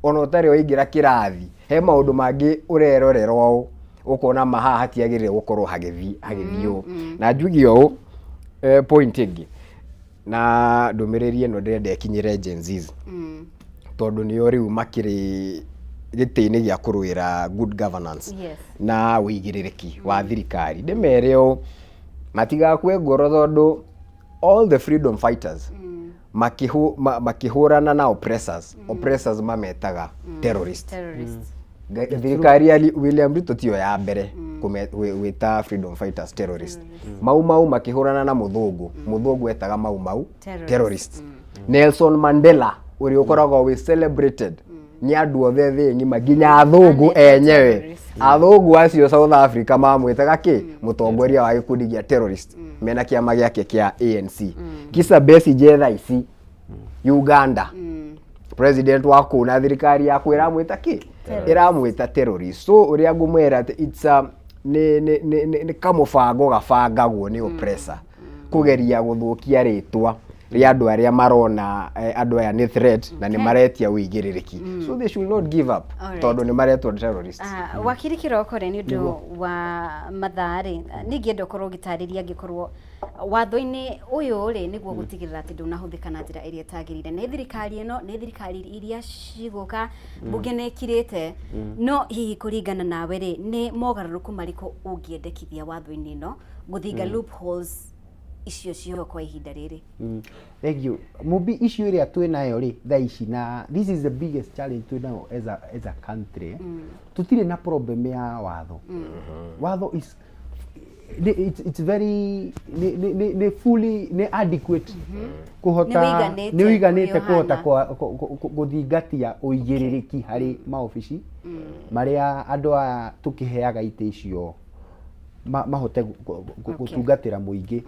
ona ũtarĩ waingĩra kĩrathi, he maũndũ mangĩ ũrerorera ũũ ũkona ma haha hatiagĩrĩire gũkorwo hagĩthiĩ ũũ. Na njuge ũũ, point ĩngĩ na ndũmĩrĩri ĩno ndĩrenda ĩkinyĩre Gen Zs, tondũ nĩo rĩu makĩrĩ gĩtĩ-inĩ gĩa kũrũĩra good governance na ũigĩrĩrĩki wa thirikari. Ndĩmere ũũ, matigakue ngoro, tondũ all the freedom fighters makĩhũrana na oppressors, oppressors mametaga terrorist. Terrorist. Thirikari ya William Ruto tiyo ya mbere gwĩta freedom fighters terrorist. Mau Mau makĩhũrana na mũthũngũ, mũthũngũ etaga Mau Mau terrorist. Terrorist. Nelson Mandela, ũrĩa ũkoragwo wĩ celebrated nĩ andũ othe thĩ ng'ima, nginya athũngũ Anetwo enyewe, terrorist. Athũngũ acio South Africa mamwĩtaga kĩ? Mũtongoria wa gĩkundi gĩa terrorist mena kĩama gĩake kĩa ANC. Kizza Besigye thaa ici Uganda, president wa kũu na thirikari ya kũ ĩramwĩta kĩ? Ĩramwĩta terrorist. So ũrĩa ngũmwĩra atĩ it's a nĩ kamũbango gabangagwo nĩ oppressor kũgeria gũthũkia rĩtwa. rĩa andũ arĩa marona andũ aya nĩ threat na nĩ maretia ũigĩrĩrĩki, so they should not give up tondũ nĩ maretwo terrorists. Ah, wakiri kĩroko rĩ, nĩ ũndũ wa mathaa rĩ, nĩ ingĩenda ũkorwo ũgĩtarĩria angĩkorwo watho-inĩ ũyũ rĩ, nĩguo gũtigĩrĩra atĩ ndũnahũthĩka na njĩra ĩrĩa ĩtagĩrĩire nĩ thirikari ĩno, nĩ thirikari iria cigũka, mbunge nĩ ĩkirĩte, no hihi kũringana nawe rĩ, nĩ mogarũrũku marĩkũ ũngĩendekithia watho-inĩ ĩno gũthinga loopholes icio ciho kwa ihinda rĩrĩ? Thank you. Mumbi, issue ĩrĩa twĩ nayo rĩ thaa ici, na this is the biggest challenge twĩ nayo as a country, tũtirĩ na problem ya watho. Watho is it's very nĩ fully, nĩ adequate kũhota Nĩ ũiganĩte. Nĩ ũiganĩte ũrĩa kũhota ũhana. Gũthingatia ũigĩrĩrĩki harĩ maobici marĩa andũ aya tũkĩheaga itĩ icio mahote gũtungatĩra mũingĩ.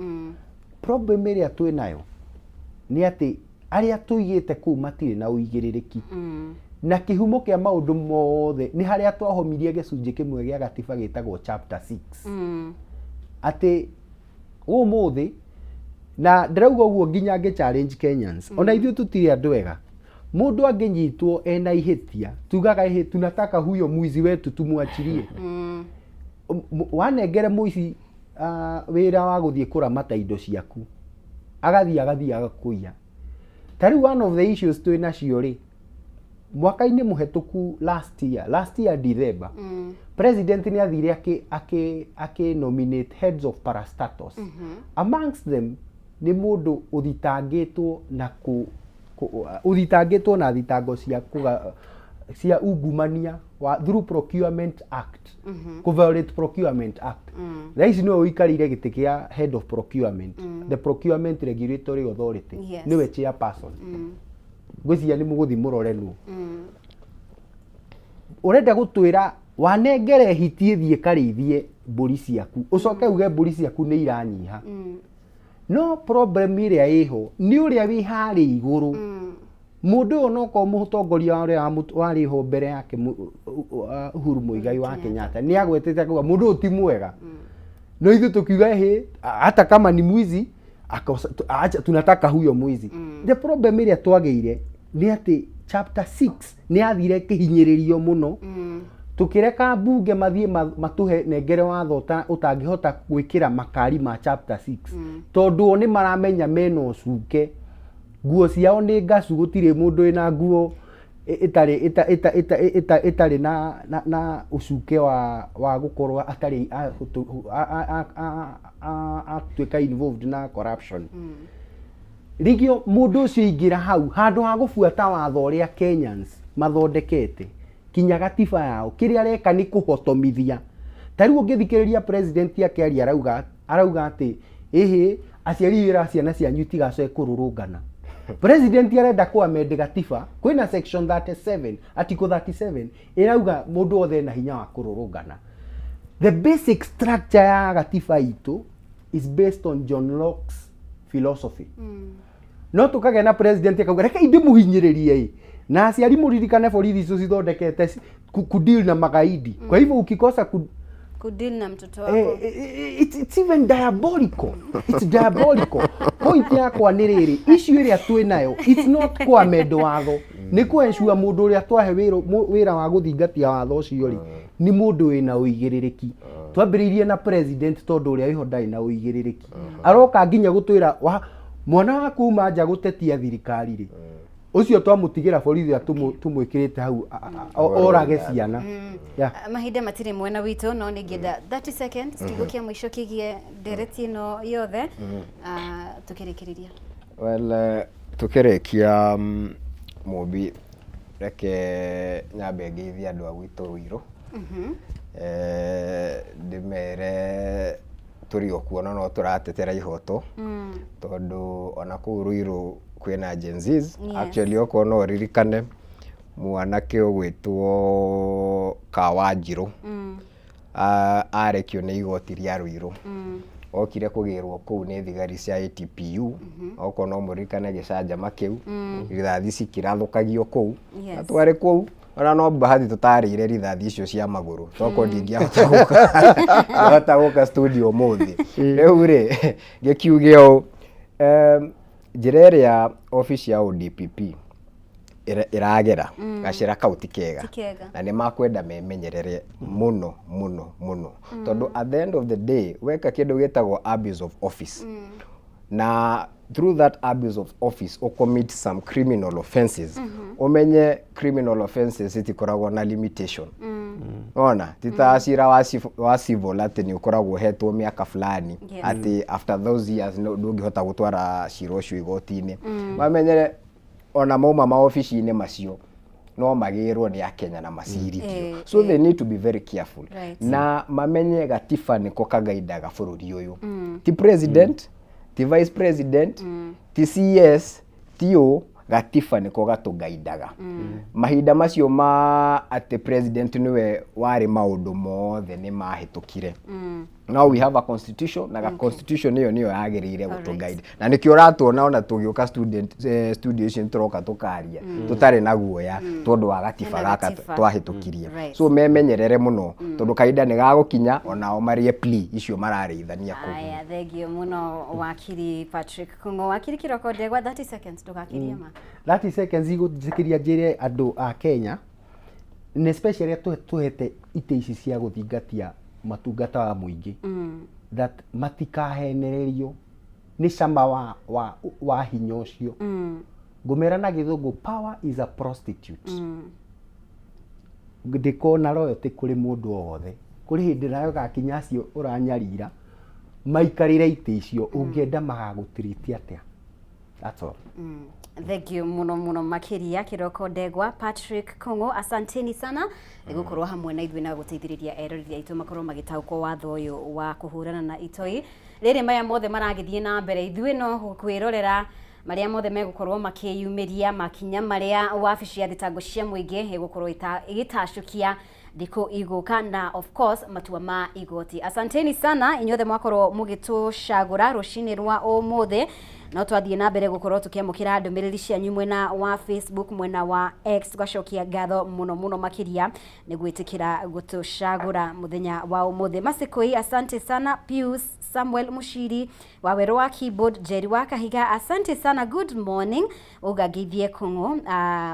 Problem ĩrĩa twĩ nayo nĩ atĩ arĩa tũigĩte kũu matirĩ na ũigĩrĩrĩki, na kĩhumo kĩa maũndũ mothe nĩ harĩa twahomirie gĩcunjĩ kĩmwe gĩa gatiba gĩtagwo chapter 6, atĩ ũmũthĩ, na ndĩrauga ũguo nginya ngĩ challenge Kenyans, ona ithuĩ tũtirĩ andũ ega. Mũndũ angĩnyitwo ena ihĩtia, tugaga, "Ĩhĩ, tunataka huyo mwizi wetu tumwachirie." Wanengere mũici wĩra wa gũthiĩ kũramata indo ciaku, agathiĩ agakũiya. Ta rĩu one of the issues twĩ nacio rĩ, mwaka-inĩ mũhetũku, last year December, president nĩ athire akĩ nominate heads of parastatals. Amongst them nĩ mũndũ ũthitangĩtwo na ũthitangĩtwo na thitango cia ungumania wa through Procurement Act, kũ violate Procurement Act. Thaa ici nĩwe ũikarĩire gĩtĩ kĩa head of procurement, the Procurement Regulatory Authority. Nĩwe chairperson. Ngwĩciria nĩ mũgũthiĩ mũrore nũ ũrenda gũtwĩra. Wanengere hiti ĩthiĩ karĩithie mbũri ciaku, ũcoke uge mbũri ciaku nĩ iranyiha. No problem ĩrĩa ĩho nĩ ũrĩa wĩ harĩa igũrũ. Mũndũ ũyũ nokorwo mũtongoria ũrĩa warĩ ho mbere yake, Uhuru Muigai wa Kenyatta, nĩ agwetete akauga mũndũ ũyũ ti mwega, no ithuĩ tukiuga, "Ĩhĩ, hata kama ni mwizi acha, tunataka huyo mwizi." The problem ĩrĩa twagĩire nĩ atĩ chapter 6 nĩ yathire ĩkĩhinyĩrĩrio mũno, tukĩreka mbunge mathiĩ matũhe nengere watho ũtangĩhota gwĩkĩra makari ma chapter 6, tondũ o nĩ maramenya mena ũcuke, nguo ciao nĩ ngacu. Gũtirĩ mũndũ wĩna nguo ĩtarĩ ĩtarĩ na ũcuke wa gũkorwo atarĩ atuĩka involved na corruption. Rĩngĩ mũndũ ũcio aingĩra hau, handũ ha gũbuata watho ũrĩa Kenyans mathondekete kinya gatiba yao, kĩrĩa areka nĩ kũhotomithia. Ta rĩu ũngĩthikĩrĩria president akĩaria, arauga atĩ, "Ĩhĩ, aciari, ĩra ciana cianyu itigacoke kũrũrũngana." President arenda kũ amend gatiba. Kwĩna section 37, article 37 ĩrauga mũndũ wothe ena hinya wa kũrũrũngana. The basic structure ya gatiba itũ is based on John Locke's philosophy. No tukagĩa na president akauga, "Reke ndĩmũhinyĩrĩrie." Ĩ na aciari, mũririkane borithi icio cithondekete kudeal na magaidi. Kwa hivyo ukikosa kudeal na mtoto wako. It's even diabolical, it's diabolical. Point yakwa nĩ rĩrĩ, issue ĩrĩa twĩ nayo, it's not kũ-amend watho, nĩ kũ-ensure mũndũ ũrĩa twahe wĩra wa gũthingatia watho ũcio rĩ, nĩ mũndũ wĩna ũigĩrĩrĩki. Twambĩrĩirie na president, tondũ ũrĩa wĩho ndarĩ na ũigĩrĩrĩki. Aroka nginya gũtwĩra wa mwana waku uma nja gũtetia thirikari rĩ, ũcio twamũtigĩra borithi ũrĩa tũmwĩkĩrĩte hau orage ciana. Yeah. Ah, mahinda matirĩ mwena witũ, no nĩ ngĩenda 30 seconds, kiugo kĩa mũico kĩgie ndereti ĩno yothe, tũkĩrĩkĩrĩria. Well, tukĩrĩkia, Mũmbi, reke nyambe ngeithie andũ a gwitũ Ruiru. Ndĩmere tũrĩ o kuo na no tũratetera ihoto, tondũ ona kũu Ruiru kwĩna Gen Zs. Actually, okorwo no ũririkane mwanake ũgwĩtwo Kawanjirũ, arekio nĩ igoti rĩa Ruiru, okire kũgĩrwo kũu nĩ thigari cia ATPU. Okorwo no mũririkane gĩcanjama kĩu, rithathi cikĩrathũkagio kũu, na twarĩ kũu, ona no bahati tũtarĩire rithathi icio cia magũrũ, tokorwo ndingĩahota gũka studio ũmũthĩ. Rĩu rĩ, ngĩkiuge ũũ, Njĩra ĩrĩa obici ya ODPP ĩragera gacĩra kau ti kega. Ti kega. Na nĩ makwenda memenyerere mũno mũno mũno, tondũ at the end of the day weka kĩndũ gĩtagwo abuse of office, na through that abuse of office ũcommit some criminal offenses, ũmenye criminal offenses itikoragwo na limitation. Ona ti ta cira wa civil atĩ nĩ ũkoragwo ũhetwo mĩaka fulani, atĩ after those years ndũngĩhota gũtwara cira ũcio igoti-inĩ. Mamenyere ona mauma maobici-inĩ macio no magĩrwo nĩ akenya na macirithio. So they need to be very careful. Na mamenye gatiba nĩko kagaindaga bũrũri ũyũ, ti president, ti vice president, ti CS, ti ũ. Gatiba nĩko gatũgaindaga. Mahinda macio ma atĩ president nĩwe warĩ maũndũ mothe nĩ mahĩtũkire. Now we have a constitution, na constitution ĩyo nĩyo yagĩrĩire gũtũguide, na nĩkĩo ũratuona ona tũgĩũka studio ici nĩtũroka tũkaria tũtarĩ na guoya, tondũ wa gatiba Hena gaka gatiba. twahĩtũkirie. So memenyerere mũno, tondũ kahinda nĩ gagũkinya onao marĩe plea icio mararĩithania kũu. Aya, thengio mũno wakiri Patrick Kung'o. Wakiri Kĩroko Ndegwa, 30 seconds, ndũgakĩrie ma. 30 seconds igũnjĩkĩria njĩre andũ a Kenya na especially arĩa tũhete itĩ ici cia gũthingatia matungata wa mũingĩ, that matikahenererio nĩ cama wa hinya ũcio. Ngũmera na gĩthũngũ, power is a prostitute. Ndĩkona loyalty kũrĩ mũndũ o wothe. Kũrĩ hĩndĩ nayo gakinya acio ũranyarira maikarĩre itĩ icio, ũngĩenda magagũtiriti atĩa? That's all. Thank you muno muno makiria, Kiroko Ndegwa, Patrick Kung'o, asanteni sana nĩ gũkorwo hamwe na ithuĩ na gũteithĩrĩria eroreri aitũ makorwo magĩtaũkwo watho ũyũ wa kũhũrana na itoi. Rĩrĩ maya mothe maragĩthiĩ na mbere, ithuĩ no kwĩrorera marĩa mothe megũkorwo makĩyumĩria, makinya marĩa wabici ya thitango cia mũingĩ ĩgũkorwo ĩgĩtacũkia thikũ igũka, na of course matua ma igoti. Asanteni sana inyuothe mwakorwo mũgĩtũcagũra rũcinĩ rwa ũmũthĩ. No twathiĩ na mbere gũkorwo tũkĩamũkĩra ndũmĩrĩri cianyu mwena wa Facebook, mwena wa X. Tũgacokia ngatho mũno mũno makĩria nĩ gwĩtĩkĩra gũtũcagũra mũthenya wa ũmũthĩ. Masikoi, asante sana. Pius Samuel Mushiri wa werũ wa keyboard, Jerry wa Kahiga, asante sana. Good morning, ũngangeithie Kung'u,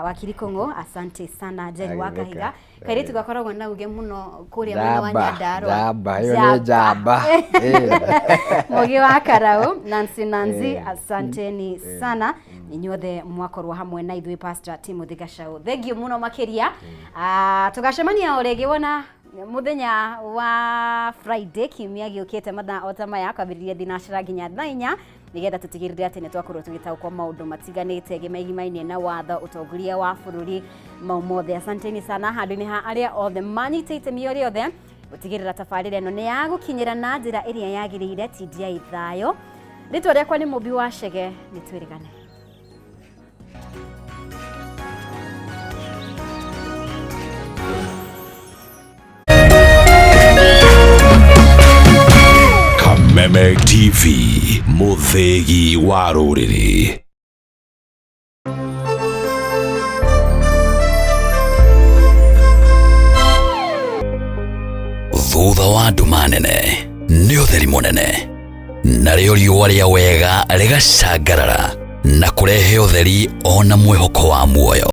wakiri Kung'u, asante sana Jerry wa Agĩtheka. Kahiga, kairĩtu gakoragwo na uge mũno kũrĩa mwena wa Njamba, Nyandarua. njamba, ĩyo nĩ njamba. Mũgi wa Karau, Nancy Nancy, asanteni sana inyuothe mwakorwo hamwe na ithuĩ. Pastor Timothy Gachau, thank you mũno makĩria. Ah, tũgacemania o rĩngĩ wona mũthenya wa Friday kiumia gĩũkĩte, mathaa o ta maya, kwambĩrĩria thinacara nginya thaa 4, nĩgetha tũtigĩrĩre atĩ nĩ twakorwo tũgĩtaũkwo maũndũ matiganĩte gĩmegimaine na watho, ũtongoria wa bũrũri, mau mothe. Asanteni sana handũ-inĩ ha arĩa othe manyite itemi o rĩothe gũtigĩrĩra tabarĩra ĩno nĩ yagũkinyĩra na njĩra ĩrĩa yagĩrĩire. Tindiai thayũ, rĩtwa rĩakwa nĩ Mũmbi wa Chege, nĩ twĩrĩgane. Kameme TV, mũthĩgi wa rũrĩrĩ. Thutha wa nduma nene nĩ ũtheri mũnene, narĩo riũa rĩa wega rĩgacangarara na kũrehe ũtheri ona mwĩhoko wa muoyo.